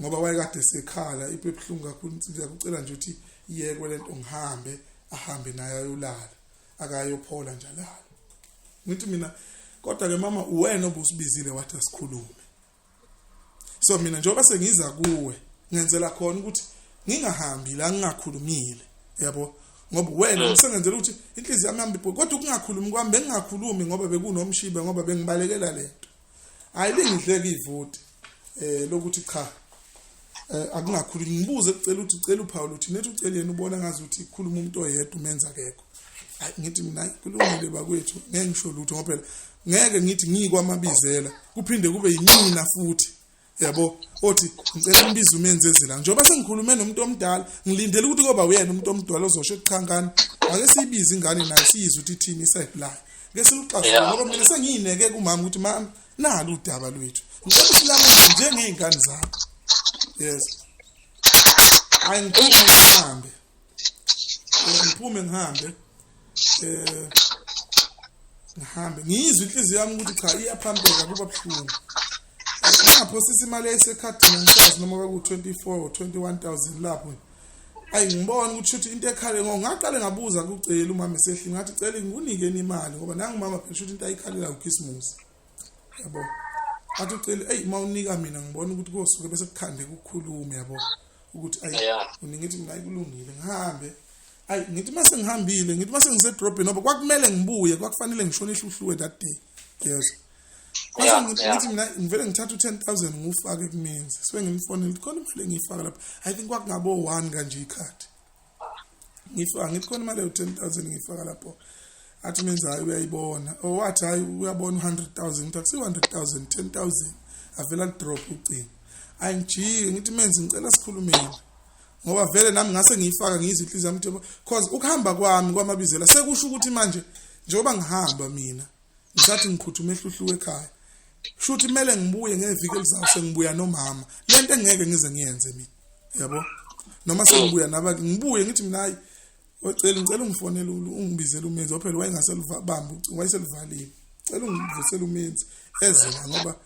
ngoba wayekade sekhala ipe ebuhlungu kakhulu, ngiyakucela nje ukuthi iyekwe lento ngihambe, ahambe naye ayolala akayophola nje alala. Ngithi mina kodwa ke mama uwena obusibizile wathi asikhulume, so mina njengoba sengiza kuwe Ngenzela khona ukuthi ngingahambi la ngingakhulumile, yabo, ngoba wena ngisengenzela ukuthi inhliziyo yami ihambe, kodwa ukungakhulumi kwami bengingakhulumi ngoba bekunomshibe, ngoba bengibalekela lento. Hayi, lingidleke ivoti lokuthi cha, akungakhulumi. Ngibuze kucela ukuthi ucela uPaul uthi nethi ucela yena ubona ngazi ukuthi ikhuluma umuntu oyedwa umenza akekho. Hayi, ngithi mina kulungile bakwethu, ngeke ngisho lutho ngoba phela ngeke ngithi ngikwamabizela kuphinde kube yimina futhi, yabo, othi ngicela umbizo umenze la. Njengoba sengikhulume nomuntu omdala, ngilindele ukuthi koba uyena umuntu omdala ozosho cha ngane, ake siyibize ingane nayo siyizwe ukuthi ithini iside layo, ke siluxazulule, ngoba mina sengiyineke kumama ukuthi mama, nalo udaba lwethu, ngicela usilamule njengey'ngane zakho. Yes, hayi, ngiphume ngihambe, ngiphume ngihambe, ngihambe ngiyizwe inhliziyo yami ukuthi cha, iyaphampeka, kuba buhlungu. Ngaphosisa imali eyayisekhadini, angisazi noma kwaku-24 or 21,000 lapho. Ayi, ngibona ukuthi shuthi into ekhale, ngo ngaqale ngabuza kucela umama esehlini, ngathi cela ngikunikeni imali ngoba nangu mama phela shuthi into ayikhalela uChristmas, yabo. Athi ucela, eyi, mawunika mina ngibona ukuthi kosuke bese kukhande ukukhuluma, yabo, ukuthi ayi, ngithi mina ayikulungile, ngihambe. Ayi, ngithi mase ngihambile, ngithi mase ngisedrobheni, ngoba kwakumele ngibuye, kwakufanele ngishone eHluhluwe that day, yes. Mase ngithi mina ngivele ngithatha u-10,000 ngiwufake kumenzi, sibe ngimfonele khona imali engiyifaka lapha. I think kwakungabo 1 kanje ikhadi ngifaka, ngithi khona imali ewu-10,000 ngiyifaka lapho. Athi menzi hayi, uyayibona, or wathi hayi, uyabona u-100,000. Ngithi akusiyo 100,000, 10,000. Avela lidrop ucingo. Ayi, ngijike ngithi menzi, ngicela sikhulumeni, ngoba vele nami ngase ngiyifaka, ngiyizwe inhliziyo yami ukuthi cause ukuhamba kwami kwamabizela sekusho ukuthi manje njengoba ngihamba mina ngisathi ngiphuthume eHluhluwe ekhaya, shuthi kumele ngibuye ngeviki elizayo, sengibuya nomama, lento engeke ngize ngiyenze mina, yabo, noma sengibuya naba ngibuye ngithi mina hayi, ocela ngicela ungifonele, ungibizele umenzi, phela wayengaselubamba ucingo, wayeseluvalile. Cela ungivusele umenzi eze la, ngoba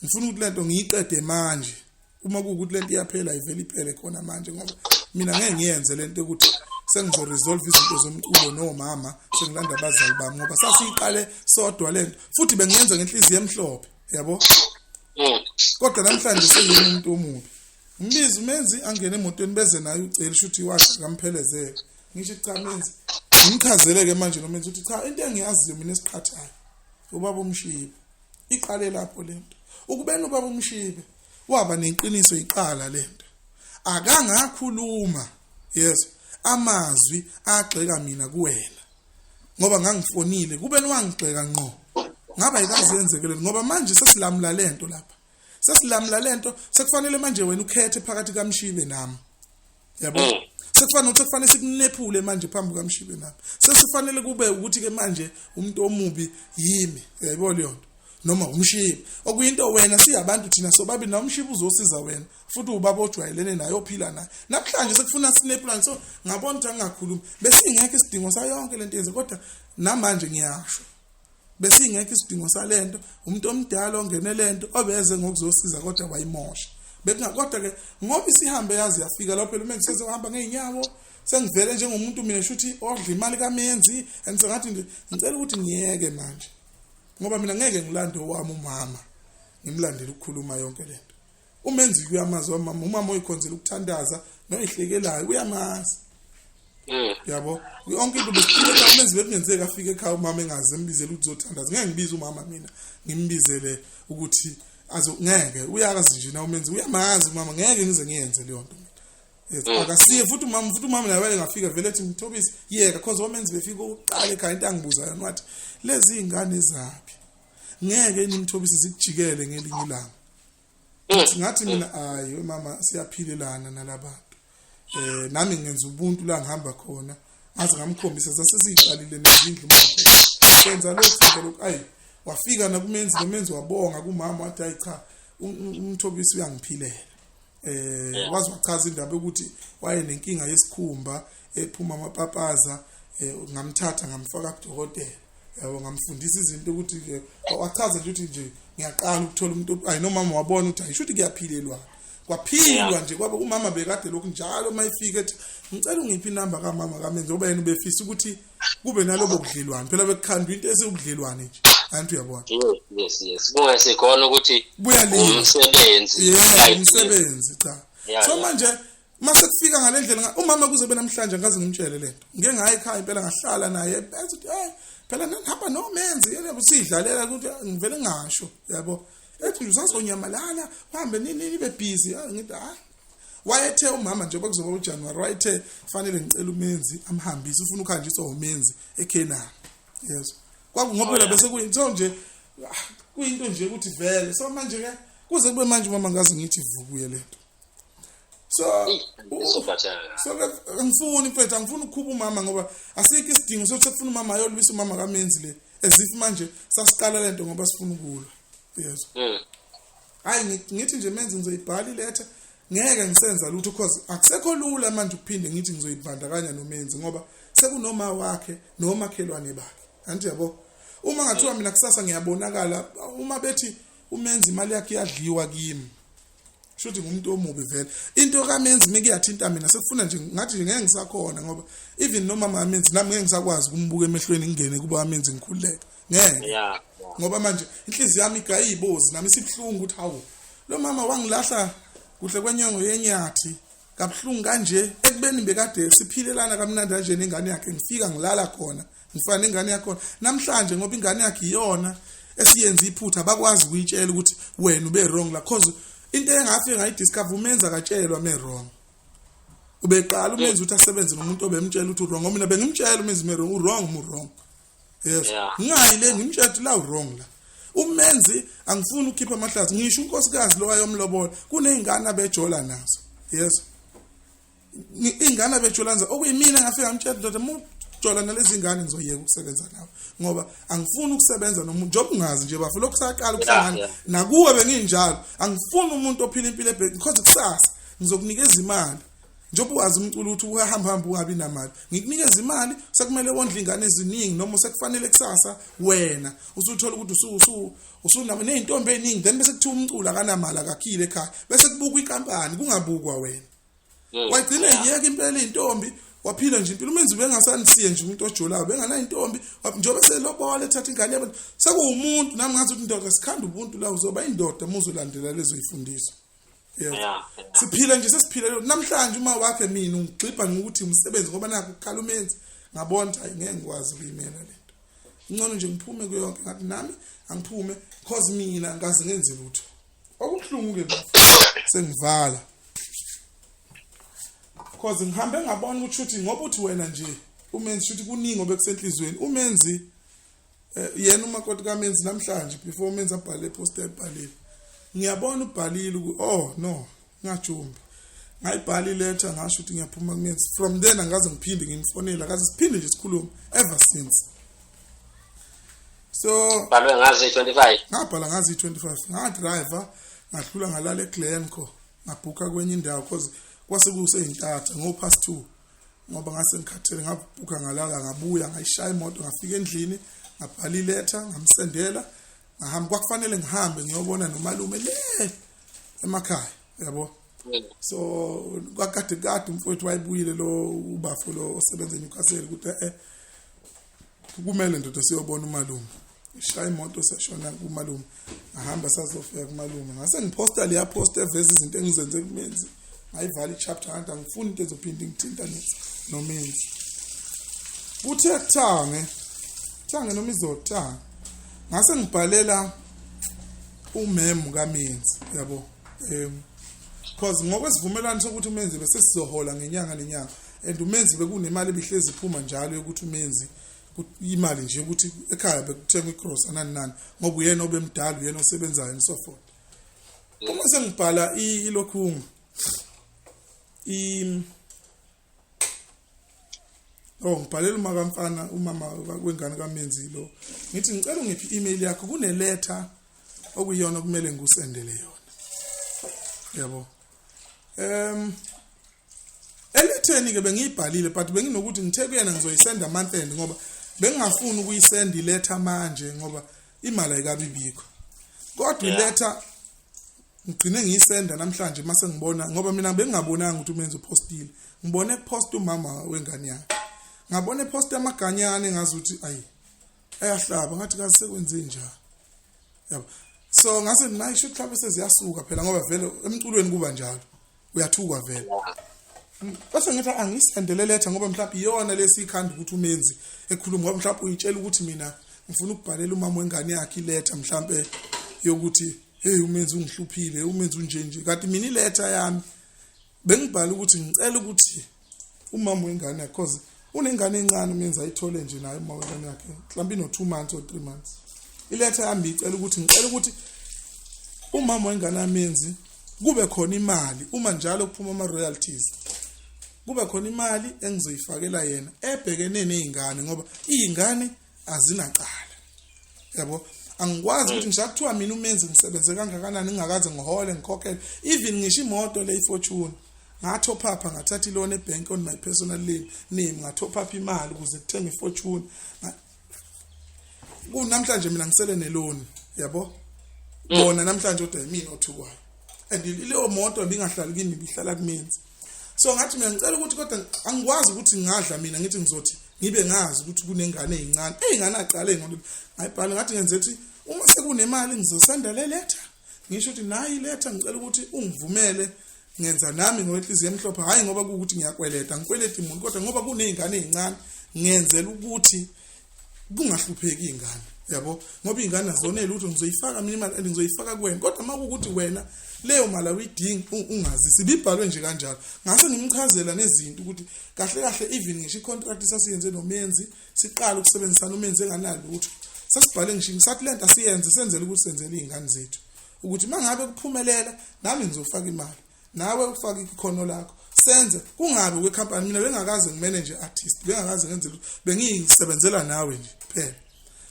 ngifuna ukuthi lento ngiyiqede manje. Uma kuwukuthi lento iyaphela, ivele iphele khona manje, ngoba mina ngeke ngiyenze lento ukuthi sengizoresolve izinto zomculo nomama sengilanda abazali bami, ngoba sasiyiqale sodwa lento futhi bengiyenza ngenhliziyo emhlophe, yabo. Kodwa namhlanje seyimi umuntu omubi. Ngibiza umenzi angene emotweni, beze naye ucela, shuthi wathi akamphelezele. Ngisho cha menzi, ngimchazele-ke manje nomenzi ukuthi cha, into engiyaziyo mina esiqhathayo ubaba uMshibe, iqale lapho lento ukubeni ubaba uMshibe waba neqiniso, iqala lento akangakhuluma, yes, amazwi agxeka mina kuwena, ngoba ngangifonile kube wangigxeka ngqo, ngaba yikazi yenzekele, ngoba manje sesilamula lento lapha, sesilamula lento, sekufanele manje wena ukhethe phakathi kaMshibe nami, yabo. Sekufanele ukuthi kufanele sikunephule manje phambi kukaMshibe nami, sesifanele kube ukuthi ke manje umuntu omubi yimi, uyayibona leyo nto, noma umshibe, okuyinto wena siyabantu thina sobabili na umshibe uzosiza wena futhi ubaba ojwayelene naye ophila naye. Namhlanje sekufuna sinephulane, so ngabona ukuthi angingakhulumi, besingekho isidingo sayonke lento yenze, kodwa namanje ngiyasho besingekho isidingo salento, umuntu omdala ongene lento obeze ngokuzosiza kodwa wayimosha. Bekunga kodwa ke ngoba isihambe yazi yafika lapho phela umenzi sezehamba ngeenyawo, sengivele njengomuntu mina shuthi odla imali kamenzi, and sengathi nje ngicela ukuthi ngiyeke manje, ngoba mina ngeke ngilande owami umama ngimlandele ukukhuluma yonke lento. Umenzi uyamazi wamama, umama oyikhonzela ukuthandaza noyihlekelayo uyamazi, yabo, yonke into besiphila. Umenzi bekungenzeka afike ekhaya umama engazi, embizele ukuthi uzothandaza, ngeke ngibize umama mina ngimbizele ukuthi azo, ngeke, uyakazi nje na umenzi, uyamazi umama, ngeke ngize ngiyenze leyo nto. Yes, akasiye futhi umama, futhi umama naye engafika vele ethi Mthobisi yeka, cause omenzi befika uqala ekhaya into angibuza yona wathi lezi ingane zaphi, ngeke nimthobisi zikujikele ngelinye ilanga. Ngathi mina ayi mama, siyaphilelana nalabantu, nami ngenza ubuntu la ngihamba khona, ngaze ngamkhombisa sasesiyiqalile nezindlu manje, senza lokhu, senza lokhu. Ayi, wafika nakumenzi, nomenzi wabonga kumama, wathi hayi cha, umthobisi uyangiphilela. Waze wachaza indaba yokuthi wayenenkinga yesikhumba ephuma amapapaza, ngamthatha ngamfaka kudokotela, yabo, ngamfundisa izinto ukuthi ke wachaza nje ukuthi nje ngiyaqala ukuthola umuntu. Ayi, nomama wabona ukuthi ayisho ukuthi kuyaphilelwana, kwaphilwa nje kwaba umama bekade lokhu njalo uma efika ethi ngicela ungiphi inamba kamama kamenzi, ngoba yena ubefisa ukuthi kube nalobo budlelwane, phela bekukhandwa into esiwubudlelwane nje, anti uyabona. Yes, kungesekhona ukuthi Buyaliwa. Umsebenzi. Yeah, umsebenzi cha. So manje mase kufika ngalendlela umama kuze be namhlanje ngaze ngimtshele lento. Ngike ngaye ekhaya impela ngahlala naye ethi hey phela nihamba noMenzi yebo sidlalela ukuthi ngivele ngasho yabo. Ethi nje usazonyamalala uhambe nini nibe busy ngithi hayi. Wayethe umama nje bekuzoba uJanuary wayethe fanele ngicela uMenzi amhambise ufuna ukuhanjiswa uMenzi eKenani. Yes. Kwakungoba phela bese kuyinto nje kuyinto nje ukuthi vele so manje ke kuze kube manje mama ngaze ngithi vukuye lento. So so angifuni mfethu angifuni ukukhuba umama ngoba asikho isidingo sokuthi sekufuna umama ayolwisa umama kaMenzi le as if manje sasiqala lento ngoba sifuna ukulwa. Yes. Hayi ngithi nje Menzi ngizoyibhala iletha ngeke ngisenza lutho because akusekho lula manje ukuphinde ngithi ngizoyibandakanya noMenzi ngoba sekunoma wakhe nomakhelwane bakhe. Anti yabo uma ngathiwa mina kusasa ngiyabonakala uma bethi uMenzi imali yakhe iyadliwa kimi shuthi ngumuntu omubi vele. Into kaMenzi mikuyathinta mina sekufuna nje ngathi nje ngeke ngisakhona ngoba even noma mamenzi nami ngeke ngisakwazi ukumbuka emehlweni ngingene kuba amenzi ngikhululeke ngeke. Ngoba manje inhliziyo yami igayibozi nami sibhlungu ukuthi hawu lo mama wangilahla kuhle kwenyongo yenyathi kabuhlungu kanje ekubeni bekade siphilelana kamnandi kanje nengane yakhe ngifika ngilala khona ngifana nengane yakho namhlanje ngoba ingane yakhe iyona esiyenza iphutha bakwazi ukuyitshela ukuthi wena ube wrong la cause into engafike ngayidiscover uMenzi akatshelwa me wrong. Ubeqala uMenzi ukuthi asebenze nomuntu obemtshela ukuthi wrong mina bengimtshela uMenzi me wrong wrong mu wrong. Yes. Ngingayi le ngimtshela la wrong la. UMenzi angifuni ukukhipha amahlathi ngisho unkosikazi lo wayomlobola kunezingane abejola nazo. Yes. Ingane abejola nazo okuyimina ngafika ngimtshela ndoda mujola nalezi ngane ngizoyeka ukusebenza nawe ngoba angifuni ukusebenza nomuntu njengoba ungazi nje bafo lokhu saqala ukuhlangana nakuwe benginjalo angifuni umuntu ophila impilo ebhe because kusasa ngizokunikeza imali njengoba wazi umculo ukuthi uyahamba hamba ungabi namali ngikunikeza imali sekumele wondle ingane eziningi noma sekufanele kusasa wena usuthola ukuthi usunama nezintombi eziningi then bese kuthiwa umculo akanamali akakhile ekhaya bese kubukwa inkampani kungabukwa wena. Wagcina yeka impela intombi waphila nje impilo uMenzi bengasanisiye nje umuntu ojolayo bengana intombi njengoba selobola ethatha ingane yabantu sekuwumuntu nami ngathi ukuthi indoda sikhanda ubuntu la uzoba indoda muzolandela lezo ifundiso. Yes. Siphila nje sesiphila namhlanje uma wakhe mina ungigxibha ngokuthi umsebenzi ngoba nakho ukukhala uMenzi ngabona hayi ngeke ngikwazi ukuyimela lento. Ngcono nje ngiphume kuyonke ngathi nami angiphume cause mina ngaze ngenze lutho. Okubuhlungu ke sengivala. Cause ngihambe ngabona ukuthi ngoba uthi wena nje uMenzi shuthi kuningi obekusenhlizweni uMenzi yena umakoti kaMenzi namhlanje before uMenzi abhale post ebhalile ngiyabona ubhalile oh no ngajumbi ngayibhala iletter ngasho ukuthi ngiyaphuma kuMenzi from then angaze ngiphinde ngimfonele akaze siphinde nje sikhulume ever since. So bhalwe ngazi 25 ngabhala ngazi 25 ngadriver ngadlula ngalala eGlencoe ngabhuka kwenye indawo cause kwase kuseyintatha ngo past 2 ngoba ngase ngikhathele ngabhuka ngalala ngabuya ngayishaya imoto ngafika endlini ngabhala iletter ngamsendela ngahamba kwakufanele ngihambe ngiyobona nomalume le emakhaya yabo. So kwakade kade umfowethu wayebuyile lo ubafo lo osebenza eNewcastle ukuthi kumele ndoda siyobona umalume. Ishaya imoto sashona kumalume ngahamba sazofika kumalume ngase ngiposta leya post eveza izinto engizenze kuMenzi ngayivala ichapter ngathi angifuni into ezophinda ingithinta noMenzi. Kuthe kuthange thange noma izothanga ngase ngibhalela umemu kaMenzi yabo because ngokwesivumelwano sokuthi uMenzi bese sizohola ngenyanga nenyanga and uMenzi bekunemali ebihlezi iphuma njalo yokuthi uMenzi imali nje ukuthi ekhaya bekuthengwa igrosa nani nani ngoba uyena obemdala uyena osebenzayo and so forth. Uma sengibhala ilokhu ngibhalela uma kamfana umama wengane kaMenzi lo ngithi ngicela ungiphi i-email yakho kune letter okuyiyona kumele ngikusendele yona yabo. Eletheni ke bengiyibhalile but benginokuthi ngithe kuyena ngizoyisenda month end ngoba bengingafuni ukuyisenda iletha manje ngoba imali ayikabibikho. Kodwa iletha ngigcine ngiyisenda namhlanje mase ngibona ngoba mina bengingabonanga ukuthi uMenzi upostile. Ngibone post umama wengane yakhe. Ngabona post amaganyane ngazi ukuthi ayi ayahlaba ngathi kaze sekwenze njani. Yabo. So ngase nayisho mhlawumbe seziyasuka phela ngoba vele emculweni kuba njalo. Uyathukwa vele. Bese ngithi angisendele letter ngoba mhlawumbe iyona lesikhanda ukuthi uMenzi ekhuluma, ngoba mhlawumbe uyitshela ukuthi mina ngifuna ukubhalela umama wengane yakhe iletter mhlawumbe yokuthi hey uMenzi ungihluphile, uMenzi unje nje. Kanti mina iletter yami bengibhala ukuthi ngicela ukuthi umama wengane yakhe, cause unengane encane uMenzi ayithole nje naye umama wengane yakhe mhlawumbe ino 2 months or 3 months. Iletter yami icela ukuthi ngicela ukuthi umama wengane yaMenzi kube khona imali uma njalo kuphuma ama royalties, kube khona imali engizoyifakela yena ebhekene nezingane, ngoba izingane azinacala. Yabo, angikwazi ukuthi ngisho kuthiwa mina uMenzi ngisebenze kangakanani ngingakaze ngihole ngikhokhele even ngisho imoto le iFortune, ngatop up ngathatha iloan ebank on my personal name, ngatop up imali ukuze kuthenge iFortune. Kunamhlanje mina ngisele neloan, yabo, bona namhlanje kodwa yimina othukwayo, and leyo moto ibingahlali kimi, ibihlala kuMenzi. So ngathi mina ngicela ukuthi, kodwa angikwazi ukuthi ngingadla mina ngithi ngizothi ngibe ngazi ukuthi kunengane ezincane ey'ngane aqale ngoba ngayibhala. Ngathi ngenze ukuthi uma sekunemali ngizosenda le letter, ngisho ukuthi nayi iletter, ngicela ukuthi ungivumele ngenza nami ngokwenhliziyo emhlophe, hhayi ngoba kuwukuthi ngiyakweleta, ngikweleta umuntu, kodwa ngoba kuney'ngane ey'ncane ngenzela ukuthi kungahlupheki iy'ngane, yabo, ngoba iy'ngane azonele lutho. Ngizoyifaka mina imali and ngizoyifaka kuwena, kodwa uma kuwukuthi wena leyo mali awuyidingi ungazisi. Ibibhalwe nje kanjalo. Ngase ngimchazela nezinto ukuthi kahle kahle even ngisho i-contract sasiyenze noMenzi siqala ukusebenzisana uMenzi enganalutho, sasibhale ngisho ngisathi lento asiyenze senzele ukuthi senzele iy'ngane zethu, ukuthi uma ngabe kuphumelela nami ngizofaka imali, nawe ufake ikhono lakho, senze kungabi kwekhampani. Mina bengakaze ngimanage artist, bengakaze ngenze lutho, bengisebenzela nawe nje kuphela.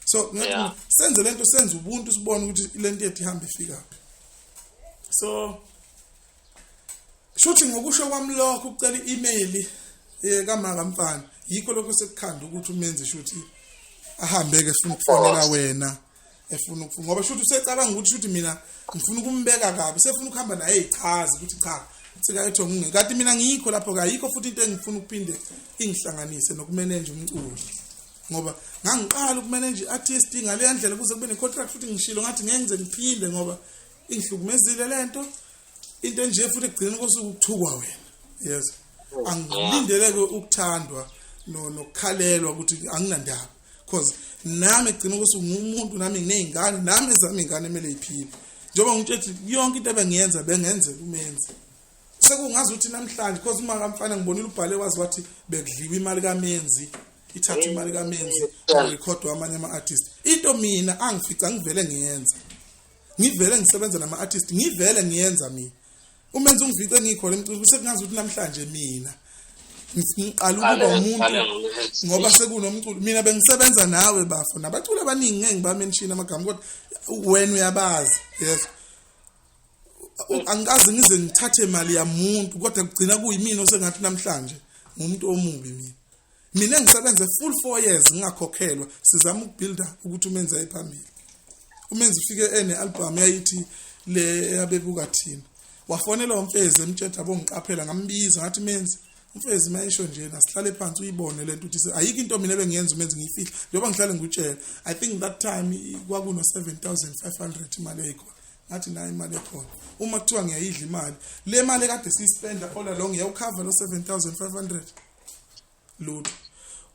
So ngathi senze lento, senze ubuntu, sibone ukuthi lento yethu ihamba ifikaphi. So shuthi ngokusho kwami lokho ukucela i-email kamaka mfana, yikho lokho sekukhanda ukuthi uMenzi shuthi ahambe-ke efuna ukufonela wena, efuna ukufuna, ngoba shuthi usecabanga ukuthi shuthi mina ngifuna ukumbeka kabi, sefuna ukuhamba naye eyichaza ukuthi cha, sika ngunge kanti mina ngikho lapho, kayikho futhi into engifuna ukuphinde ingihlanganise nokumanage umculo, ngoba ngangiqala ukumanage i-artist ngaleya ndlela kuze kube ne-contract. Futhi ngishilo ngathi ngeke ngize ngiphinde ngoba ingihlukumezile lento, into enje, futhi ekugcineni kosuku ukuthukwa wena. Yes, angilindeleke ukuthandwa nokukhalelwa ukuthi anginandaba, cause nami ekugcina kosuku ngumuntu, nami nginey'ngane, nami ezami iy'ngane emele yiphile. Njengoba ngitshethi yonke into ebengiyenza bengenzela uMenzi, sekungazi ukuthi namhlanje, cause uma kamfana ngibonile ubhale wazi wathi bekudliwa imali kaMenzi, ithathwa imali kaMenzi kurekhodwa amanye ama-artist, into mina angifica ngivele ngiyenza, ngivele ngisebenza nama-artist, ngivele ngiyenza mina. UMenzi ungifice ngikhona emculweni, sekungazi ukuthi namhlanje mina ngiqala ukuba umuntu ngoba sekunomculo. Mina bengisebenza nawe bafo, nabaculi abaningi ngeke ngibamention amagama, kodwa wena uyabazi. Yes, angikaze ngize ngithathe imali yamuntu, kodwa kugcina kuyimina osengathi namhlanje ngumuntu omubi. Mina engisebenze full 4 years ngingakhokhelwa, sizama ukubuilda ukuthi uMenzi aye phambili. UMenzi ufike ene album yayithi le eyabebuka thina, wafonela uMfezi emtshela abongiqaphela. Ngambiza ngathi, "Menzi, uMfezi mayisho nje nasihlale phansi uyibone lento ukuthi ayikho into mina ebengiyenza uMenzi ngiyifihla, njengoba ngihlale ngikutshela." I think that time kwakuno 7500 imali eyikhona. Ngathi nayo imali ekhona, uma kuthiwa ngiyayidla imali, le mali ekade siyispenda all along iyawukhava lo 7500? Lutho.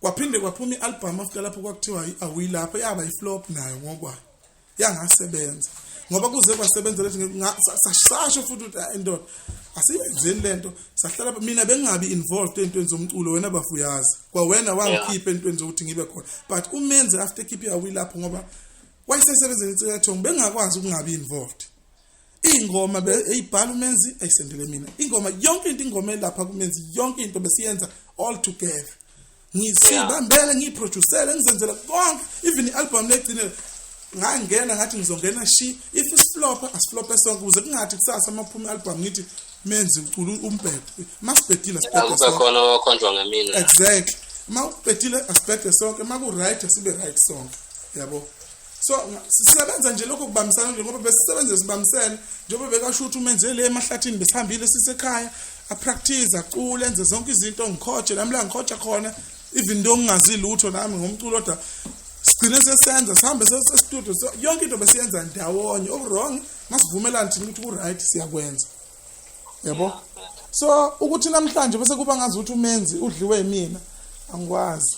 Kwaphinde kwaphuma i-album after lapho kwakuthiwa awuyilapho, yaba i-flop nayo ngokwayo, yangasebenza, ngoba kuze kwasebenza lethi sasho futhi ukuthi, "Ah, indoda asiyenzeni lento." Sahlala, mina bengingabi involved entweni zomculo, wena bafuyazi kwawena wangikhipha entweni zokuthi ngibe khona, but uMenzi after keep awuyilapho ngoba wayesesebenza neNsika Yethongo, bengingakwazi ukungabi involved. Ingoma eyibhala uMenzi ayisendele mina, ingoma yonke into, ingoma elapha kuMenzi, yonke into besiyenza all together, ngisibambele, ngiyiproducele, ngizenzela konke, even i-album legcine ngangena ngathi ngizongena shi, if isiflopha asiflophe sonke, ukuze kungathi kusasa maphuma i-album ngithi Menzi ucula umbhedo, masibhedile sibhede Akube sonke. Khona okhonjwa ngemina. Exactly, uma ubhedile asibhede sonke, uma ku-right sibe right sonke, yabo. So sisebenza nje lokho kubambisana nje, ngoba besisebenze sibambisene, njengoba bekasho ukuthi umenze le emahlathini, besihambile sisekhaya, apractice, acule, enze zonke izinto, ngikhoje nami la ngikhoja khona, even though ngingazi lutho nami ngomculo, kodwa sigcine sesenza, sihambe sesistudio. So yonke into besiyenza ndawonye. Oku-wrong masivumelane thina ukuthi ku-right siyakwenza, yabo. So ukuthi namhlanje bese kuba ngazi ukuthi uMenzi udliwe yimina, angikwazi,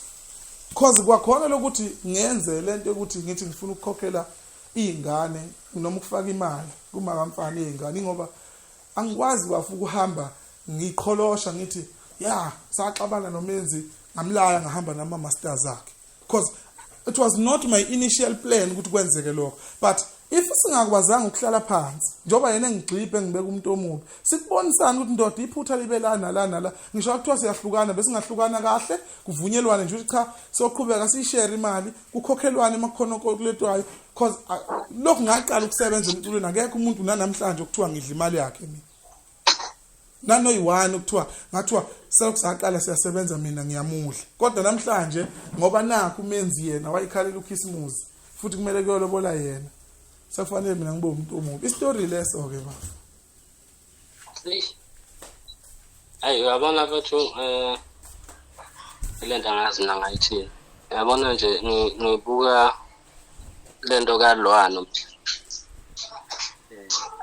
cause kwakhona lokuthi ngenze lento yokuthi ngithi ngifuna ukukhokhela iy'ngane noma ukufaka imali kumakamfana iy'ngane, ngoba angikwazi bafu ukuhamba ngiqholosha ngithi ya saxabana noMenzi ngamlaya ngahamba nama-masters akhe, because it was not my initial plan ukuthi kwenzeke lokho. But if singakwazanga ukuhlala phansi, njengoba yena engigxibhe ngibeka umuntu omubi, sikubonisana ukuthi ndoda iphutha libe la nala nala, ngisho kuthiwa siyahlukana, besingahlukana kahle, kuvunyelwane nje ukuthi cha, soqhubeka siyishare imali, kukhokhelwane uma kukhona okuletwayo. Cause lokhu ngaqala ukusebenza emculweni, akekho umuntu nanamhlanje okuthiwa ngidla imali yakhe mina, nanoyi-one okuthiwa ngathiwa selokhu saqala siyasebenza mina ngiyamudla. Kodwa namhlanje ngoba nakhu uMenzi yena wayikhalela ukhisimusi futhi kumele kuyolobola yena, sekufanele mina ngibe umuntu omubi. Isitori leso-ke bafo. Hayi, uyabona mfethu, le nto angazi mina ngayithini. Uyabona nje ngibuka lento kaLwano,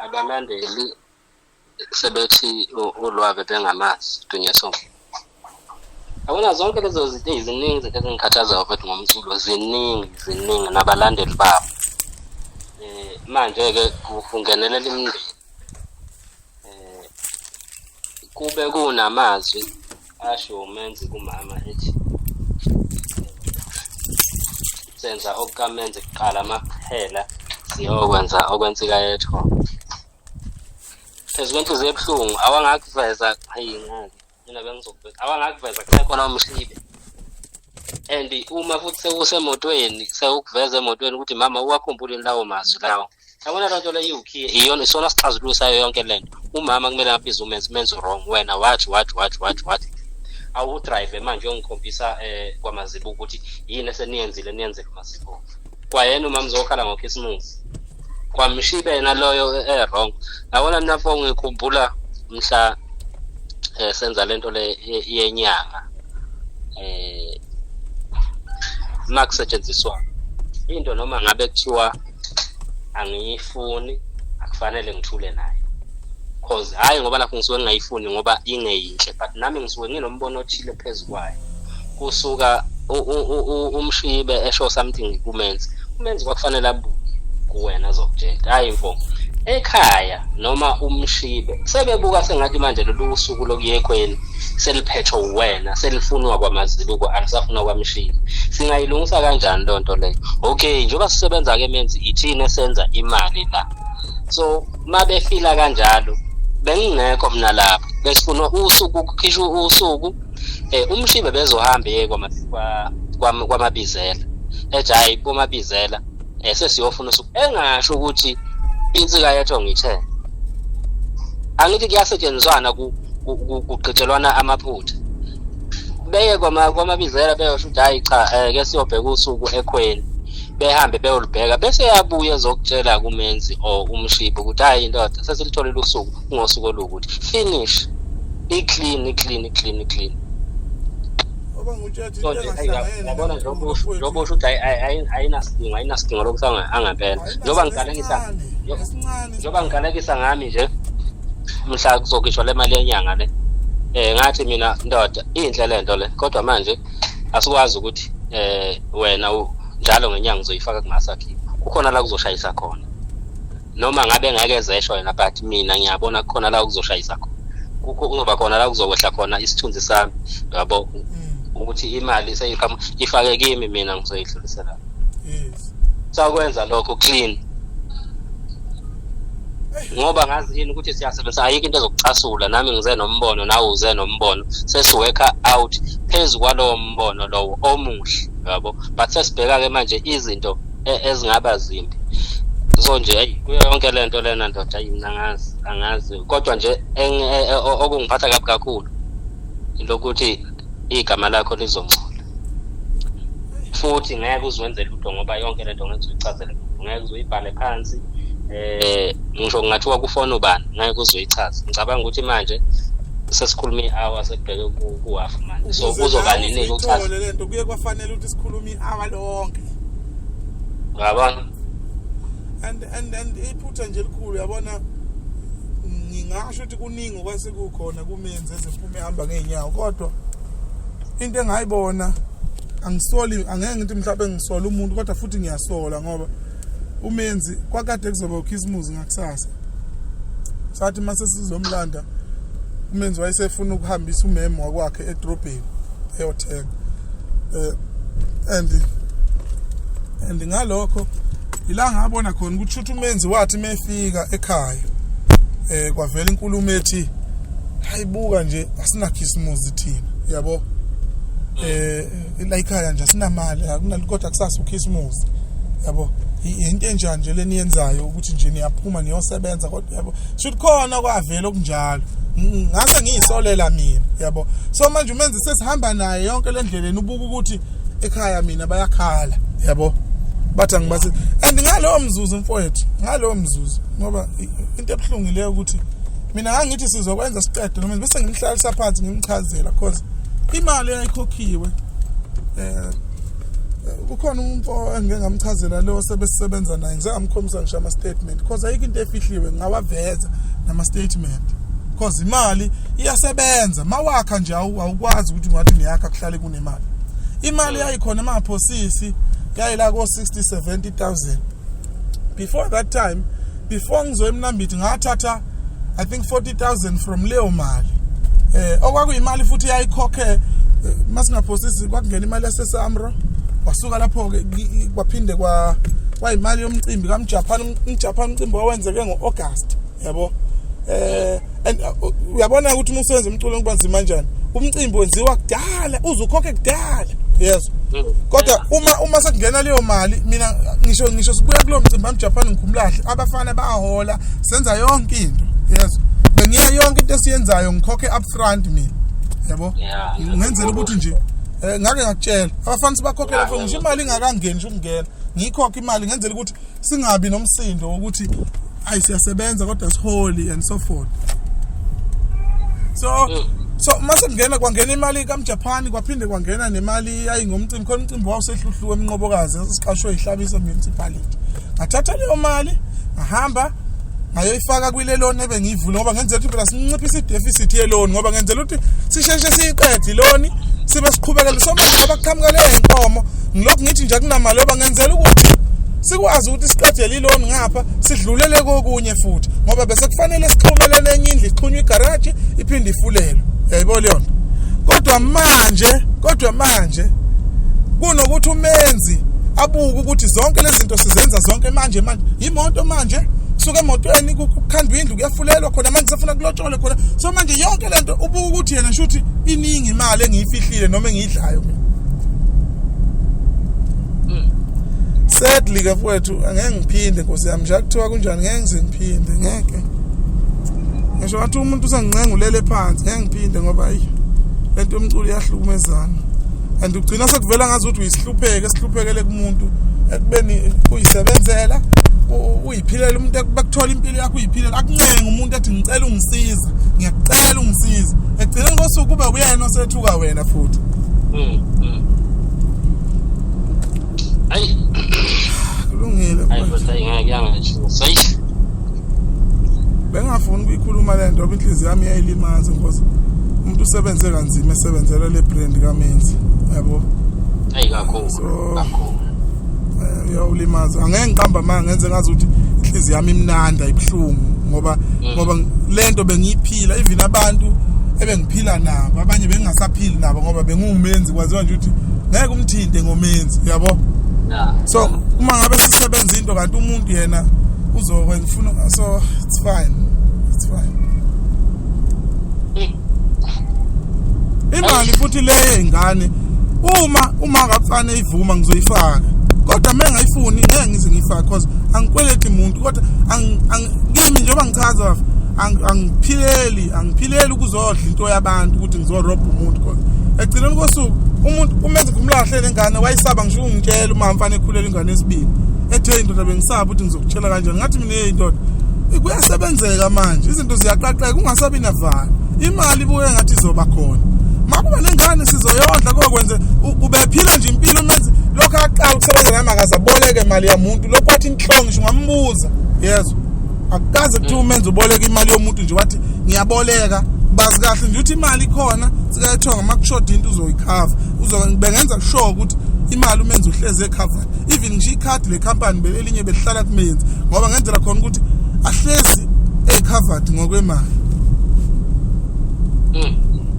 abalandeli sebethi uLwabe bengamazi Dunyaso. Yabona zonke lezo zinto eziningi, izinto ezingikhathazayo mfethu ngomculo ziningi, ziningi, nabalandeli babo. Manje-ke kungenelela imindeni. Kube kunamazwi asho uMenzi kumama ethi senza okukaMenzi kuqala, makuphela siyokwenza okwensika yethongo. Phezu kwenhliziyo ebuhlungu awangakuveza, hayi ngeke mina bengizokuveza, awangakuveza kusekhona uMshibe. And uma futhi sekusemotweni, sekukuveza emotweni ukuthi mama uwakhumbule lawo mazwi lawo. Yabona loo nto leyo iwukhiye, iyona isona sixazululo sayo yonke le nto. Umama kumele abize uMenzi, uMenzi wrong, wena wathi wathi wathi wathi wathi. Awudrive manje uyongikhombisa kwamazibuko ukuthi yini eseniyenzile, niyenzele uMazibuko. Kwayena umama uzokhala ngokhisimusi. KwaMshibe yena loyo e-wrong. Yabona mina mfo ngikhumbula mhla senza lento le yenyanga, makusetshenziswa into noma ngabe kuthiwa angiyifuni, akufanele ngithule nayo, cause hhayi ngoba nakho ngisuke ngingayifuni ngoba ingeyinhle, but nami ngisuke nginombono othile phezu kwayo. Kusuka uMshibe esho something kuMenzi, uMenzi kwakufanele abuye kuwena azokutshela, hhayi mfo, ekhaya noma uMshibe sebebuka sengathi manje lolu suku lokuya ekhweni seliphethwe uwena, selifunwa kwamazibuko, alisafunwa kwaMshibe. Singayilungisa kanjani loo nto leyo? Okay, njengoba sisebenza-ke Menzi, ithina esenza imali la, so mabefila kanjalo, bengingekho mina lapho besifuna usuku, kukhishwa usuku, uMshibe bezohamba eye kwamabizela, ethi hhayi komabizela sesiyofuna usuku, engasho ukuthi insika yethu ngithe angithi kuyasetshenziswana, kugqitshelwana amaphutha, beye kwamabizela beyosho ukuthi hhayi cha, ke siyobheka usuku ekhweni, behambe beyolubheka, bese yabuya ezokutshela kuMenzi or uMshibe ukuthi hhayi indoda sesilitholile usuku, kungosuku oluwukuthi, finish, i-clean, i-clean, i-clean, i-clean. Ngoba ngutshela So into nje engahlangene yabona nomculo njengoba mfowethu. usho ukuthi ayinasidingo, ayinasidingo lokhu angempela, njengoba ngigalekisa Esincane. Njengoba ngigalekisa ngami nje mhla kuzokhishwa le mali yenyanga le, ngathi mina ndoda inhle lento le, kodwa manje asikwazi ukuthi wena njalo ngenyanga uzoyifaka kumasakhiwo, kukhona la kuzoshayisa khona, noma ngabe ngeke ezesho yena, but mina ngiyabona kukhona la kuzoshayisa khona, kukho kuzoba khona la kuzokwehla khona isithunzi sami, yabo, ukuthi imali seyiqhamuka ifake kimi, mina ngizoyidlulisela. Sakwenza lokho clean, ngoba ngazi yini ukuthi siyasebenzisa, ayikho into ezokucasula. Nami ngize nombono, nawe uze nombono, sesiworka out phezu kwalowo mbono lowo omuhle, yabo, but sesibheka-ke manje izinto ezingaba zimbi. So nje eyi kuyo yonke le nto lena ndoda, ayi mina angazi, angazi, kodwa nje okungiphatha kabi kakhulu lokuthi igama lakho lizongcola futhi ngeke uziwenze lutho, ngoba yonke lento ngeke uyichazele muntu, ngeke uze uyibhale phansi, ngisho kungathiwa kufona ubani ngeke uze uyichaze. Ngicabanga ukuthi manje sesikhuluma i-hour, sekubheke ku-half manje, so Ukuze kuzoba nawe nini ukuchaza? Uzuyithole lento, kuye kwafanele ukuthi sikhulume i-hour lonke. Uyabona? And iphutha nje elikhulu, yabona. Ngingasho ukuthi kuningi okwasekukhona kumenzi ezempuma ehamba ngeenyawo, kodwa into engayibona angisoli, angeke ngithi mhlawumbe ngisola umuntu, kodwa futhi ngiyasola ngoba umenzi kwakade kuzoba ukhisimusi ngakusasa. Sathi mase sizomlanda umenzi wayesefuna ukuhambisa umemo wakwakhe edrobheni eyothenga, and ngalokho ila ngabona khona ukuthi shuthi umenzi wathi mefika ekhaya kwavela inkulumo ethi hayibuka nje asinakhisimusi thina, yabo, la ekhaya nje asinamali, akunali, kodwa kusasa ukhisimusi, yabo, into enjani nje leniyenzayo ukuthi nje niyaphuma niyosebenza, kodwa yabo shuthi khona kwavela okunjalo. Ngase ngiyisolela mina, yabo. So manje umenzi sesihamba naye yonke le ndlela, ubuka ukuthi ekhaya mina bayakhala, yabo, bathi angibasi. And ngalowo mzuzu mfowethu, ngalowo mzuzu, ngoba into ebuhlungu leyo ukuthi mina ngangithi sizokwenza siqede noma bese ngimhlalisa phansi ngimchazela, cause imali eyayikhokhiwe, kukhona umfo engike ngamchazela lo sebesisebenza naye, ngize ngamkhombisa ngisho ama-statement, cause ayikho into efihliwe, ngingawaveza nama-statement, cause imali iyasebenza. Mawakha nje awukwazi ukuthi ungathi niyakha kuhlale kunemali. Imali yayikhona emaphosisi yayila ko-60 70,000. Before that time, before ngizoya eMnambithi, ngathatha I think 40,000 from leyo mali, okwakuyimali futhi yayikhokhe, masingaphosisi kwakungena imali yaseSamro, wasuka lapho ke kwaphinde kwa kwayimali yomcimbi kaMjapan. UmJapan umcimbi wawenzeke ngo-August, yabo, and uyabona ukuthi uma usebenza umculo kuba nzima kanjani. Umcimbi wenziwa kudala, uze ukhokhe kudala, yezwa, kodwa uma sekungena leyo mali, mina ngisho sibuya kulowo mcimbi wamJapan, ngikhumulahle abafana bahola, senza yonke into, yezwa, bengiya yonke into esiyenzayo ngikhokhe upfront mina, yabo, ngenzela ukuthi nje ngake ngakutshela abafana sibakhokhe lapho, ngisho imali ingakangeni, ngisho ukungena ngiyikhokhe imali, ngenzela ukuthi singabi nomsindo wokuthi ayi siyasebenza kodwa siholi and so forth. So mase kungena kwangena imali kaMjapan, kwaphinde kwangena nemali yayingomcimbi khona, umcimbi wawusehluhluwe eMnqobokazi, siqashwe iHlabisa Municipality. Ngathatha leyo mali ngahamba ngayoyifaka kwile loan ebengiyivula, ngoba ngenzela ukuthi phela sinciphise i-deficit ye-loan, ngoba ngenzela ukuthi sisheshe siyiqede i-loan sibe siqhubekele. So manje ngoba kuqhamuka le nkomo, ngilokhu ngithi nje akunamali, ngoba ngenzela ukuthi sikwazi ukuthi siqedele i-loan ngapha sidlulele kokunye futhi, ngoba bese kufanele sixhumelene enye indlu, ixhunywe igaraji iphinde ifulelwe, uyayibona leyo nto. Kodwa manje kunokuthi umenzi abuke ukuthi zonke lezi zinto sizenza zonke manje imoto manje suka emotweni kukhandwa indlu, kuyafulelwa khona manje, sefuna kulotsholwe khona. So manje yonke lento ubuka ukuthi yena shuthi iningi imali engiyifihlile noma engiyidlayo mina. Sadly ke mfowethu, angeke ngiphinde, nkosi yami, nje kuthiwa kunjani, ngeke ngize ngiphinde, ngeke ngisho ngathi umuntu usengincenga ulele phansi, ngeke ngiphinde, ngoba ayi lento yomculo iyahlukumezana and ugcina sekuvela ngazi ukuthi uyisihlupheke esihluphekele kumuntu ekubeni uyisebenzela, uyiphilela umuntu bakuthola impilo yakho uyiphilela, akuncenga umuntu athi ngicela ungisiza, ngiyakucela ungisiza, ekugcineni kosuku kube uyena osethuka wena futhi. Ayi. Kulungile. Ayi kodwa ingeke yangatshusa. Ayi. Bengafuni ukuyikhuluma le nto ngoba inhliziyo yami iyayilimaza, nkosi, umuntu usebenze kanzima esebenzela le brand kaMenzi, yabo. Ayi kakhulu. Kakhulu. Uyawulimaza, angeke ngiqamba amanga ngenze ngazi ukuthi inhliziyo yami imnandi, ayibuhlungu, ngoba lento bengiyiphila, even abantu ebengiphila nabo abanye bengingasaphili nabo ngoba bengiwumenzi, kwaziwa nje ukuthi ngeke umthinte ngomenzi, yabo. So uma ngabe sisebenza into kanti umuntu yena uzokwenza ufuna, so it's fine, it's fine. Imali futhi leyo ingane uma ngapfane ivuma ngizoyifaka, kodwa uma engayifuni ngeke ngize ngiyifake, cause angikweleti muntu, kodwa kimi njengoba ngichaza bafa, angiphileli ukuzodla into yabantu ukuthi ngizorobha umuntu, cause ekugcineni kosuku umuntu umenze ngumlahle lengane wayisaba ngisho ungitshela uma mfana ekhulela ingane yesibili, ethe indoda bengisaba ukuthi ngizokutshela kanjani. Ngathi mina, hey indoda, kuyasebenzeka manje, izinto ziyaqaqeka, ungasabi navalo, imali ibuke ngathi izoba khona, makuba nengane sizoyondla kokwenze. Ubephila nje impilo umenzi lokho aqala ukusebenza nami, akaze aboleke imali yamuntu, lokhu wathi inhlongo ngisho ungambuza, yezwa. Akukaze kuthiwa umenze uboleka imali yomuntu nje wathi ngiyaboleka, bazi kahle nje ukuthi imali ikhona, sikayethiwa uma kushoda into uzoyikhava. Bengenza sure ukuthi imali umenzi uhlezi ekhava. Even ngisho ikhadi lekhampani belelinye belihlala kumenzi ngoba ngenzela khona ukuthi ahlezi ecovered ngokwemali.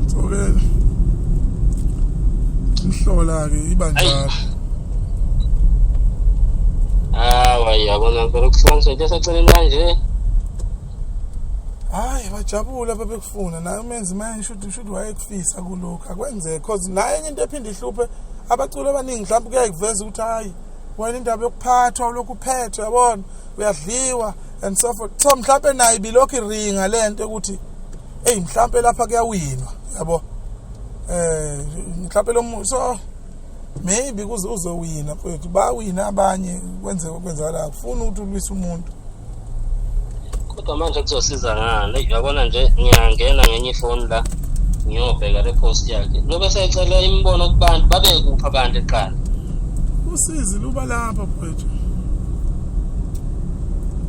So ke imhlola ke iba njalo. Hawa, yabona phela ukuhlukanisa into eseceleni kanje. Hayi, bajabula babekufuna naye umenzi manje shuthi wayekufisa kulokhu akwenzeke, cause naye enye into ephinde ihluphe abaculi abaningi mhlawumbe kuyayikuveza ukuthi hayi wena indaba yokuphathwa ulokhu uphethwe, yabona, uyadliwa and so forth. So mhlawumbe naye bilokhu iringa lento ukuthi hey mhlawumbe lapha kuyawinwa, yabo, mhlawumbe lo, so maybe kuze uzowina mfethu, bawina abanye, kwenzeka kwenzakala, akufuni ukuthi ulwise umuntu. Kodwa manje kuzosiza ngani? Uyabona nje ngiyangena ngenye ifoni la ngiyobheka le post yakhe lobe seyicela imibono kubantu, babe kuphi abantu eqala. Usizi luba lapha mfethu,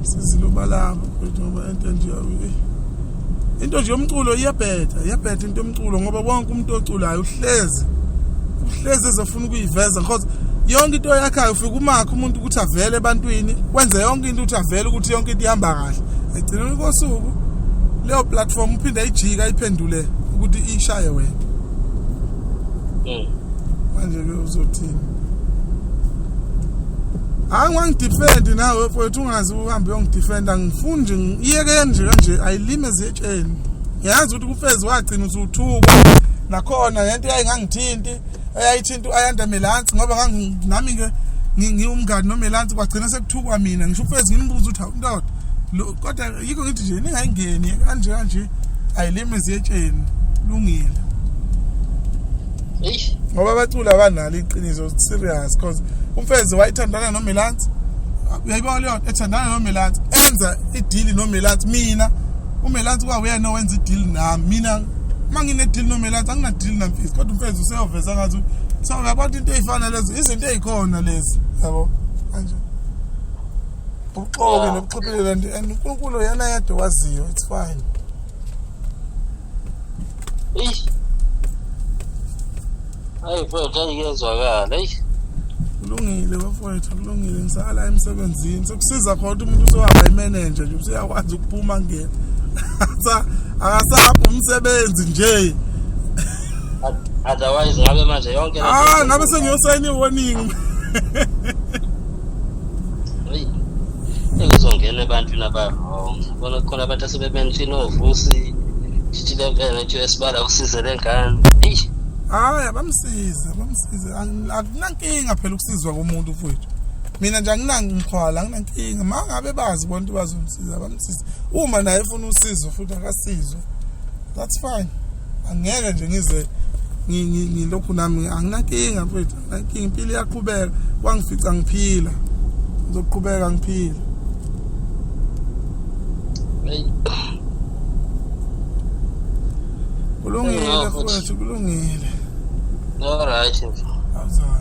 usizi luba lapha mfethu, ngoba into nje into nje yomculo iyabheda, iyabheda into yomculo, ngoba wonke umuntu oculayo uhlezi ezofuna ukuyiveza, because yonke into yakhayo ufika umakhe umuntu ukuthi avele ebantwini, wenze yonke into ukuthi avele ukuthi yonke into ihamba kahle, egcineni kosuku leyo platform uphinde ayijike ayiphendule ukuthi ishaye wena. Manje ke uzothini? Hayi, wangidefend nawe mfowethu, ungazi uhambe uyongidefenda, ngifuni nje iyeke nje kanje ayilime ziyetsheni. Ngiyazi ukuthi kufezi wagcina usuthukwa nakhona lento yayingangithinti, eyayithinta Ayanda Melansi, ngoba nami ke ngiwumngani noMelansi, kwagcina sekuthukwa mina. Ngisho ufezi ngimbuza ukuthi ndoda, kodwa yikho ngithi nje ningayingeni kanje kanje, ayilime ziyetsheni, lungile. Ngoba abaculi abanalo iqiniso serious, because umfezi wayethandana noMelansi, uyayibona leyo, ethandana noMelansi, enza i-deal noMelansi. Mina uMelansi kwawuyena owenza i-deal nami, mina uma ngine-deal noMelansi angina-deal namfezi, kodwa umfezi useyoveza ngathi. So uyabona into ey'fana lezo, izinto ey'khona lezi, yabo, kanje ubuxoki nobuxhiphelelo, and uNkulunkulu yena yedwa waziyo, it's fine. Hayi mfowethu, ayikuyezwakala, eyi. Kulungile bafowethu, kulungile, ngisala emsebenzini. Sekusiza khona ukuthi umuntu usewaba imanager nje, useyakwazi ukuphuma ngena, akasaphi umsebenzi nje. Otherwise ngabe manje yonke Ah, ngabe sengiyosayina i-warning. Eyi, ekuzongena ebantwini aba-wrong, bona kukhona abantu asebemenshini ovusi shithile vele nje esibala usize lengane, eyi. Hayi, abamsize, abamsize, akunankinga phela ukusizwa komuntu mfowethu. Mina nje anginangixhwala, anginankinga. Ma ngabe bazi bona ukuthi bazomsiza, abamsize. Uma naye efuna usizo futhi akasizwe, that's fine. Angeke nje ngize ngilokhu nami, anginankinga mfowethu, anginankinga, impilo iyaqhubeka. Kwangifica ngiphila, ngizoqhubeka ngiphila. Eyi. Kulungile mfowethu, kulungile. All right. Awuzwa.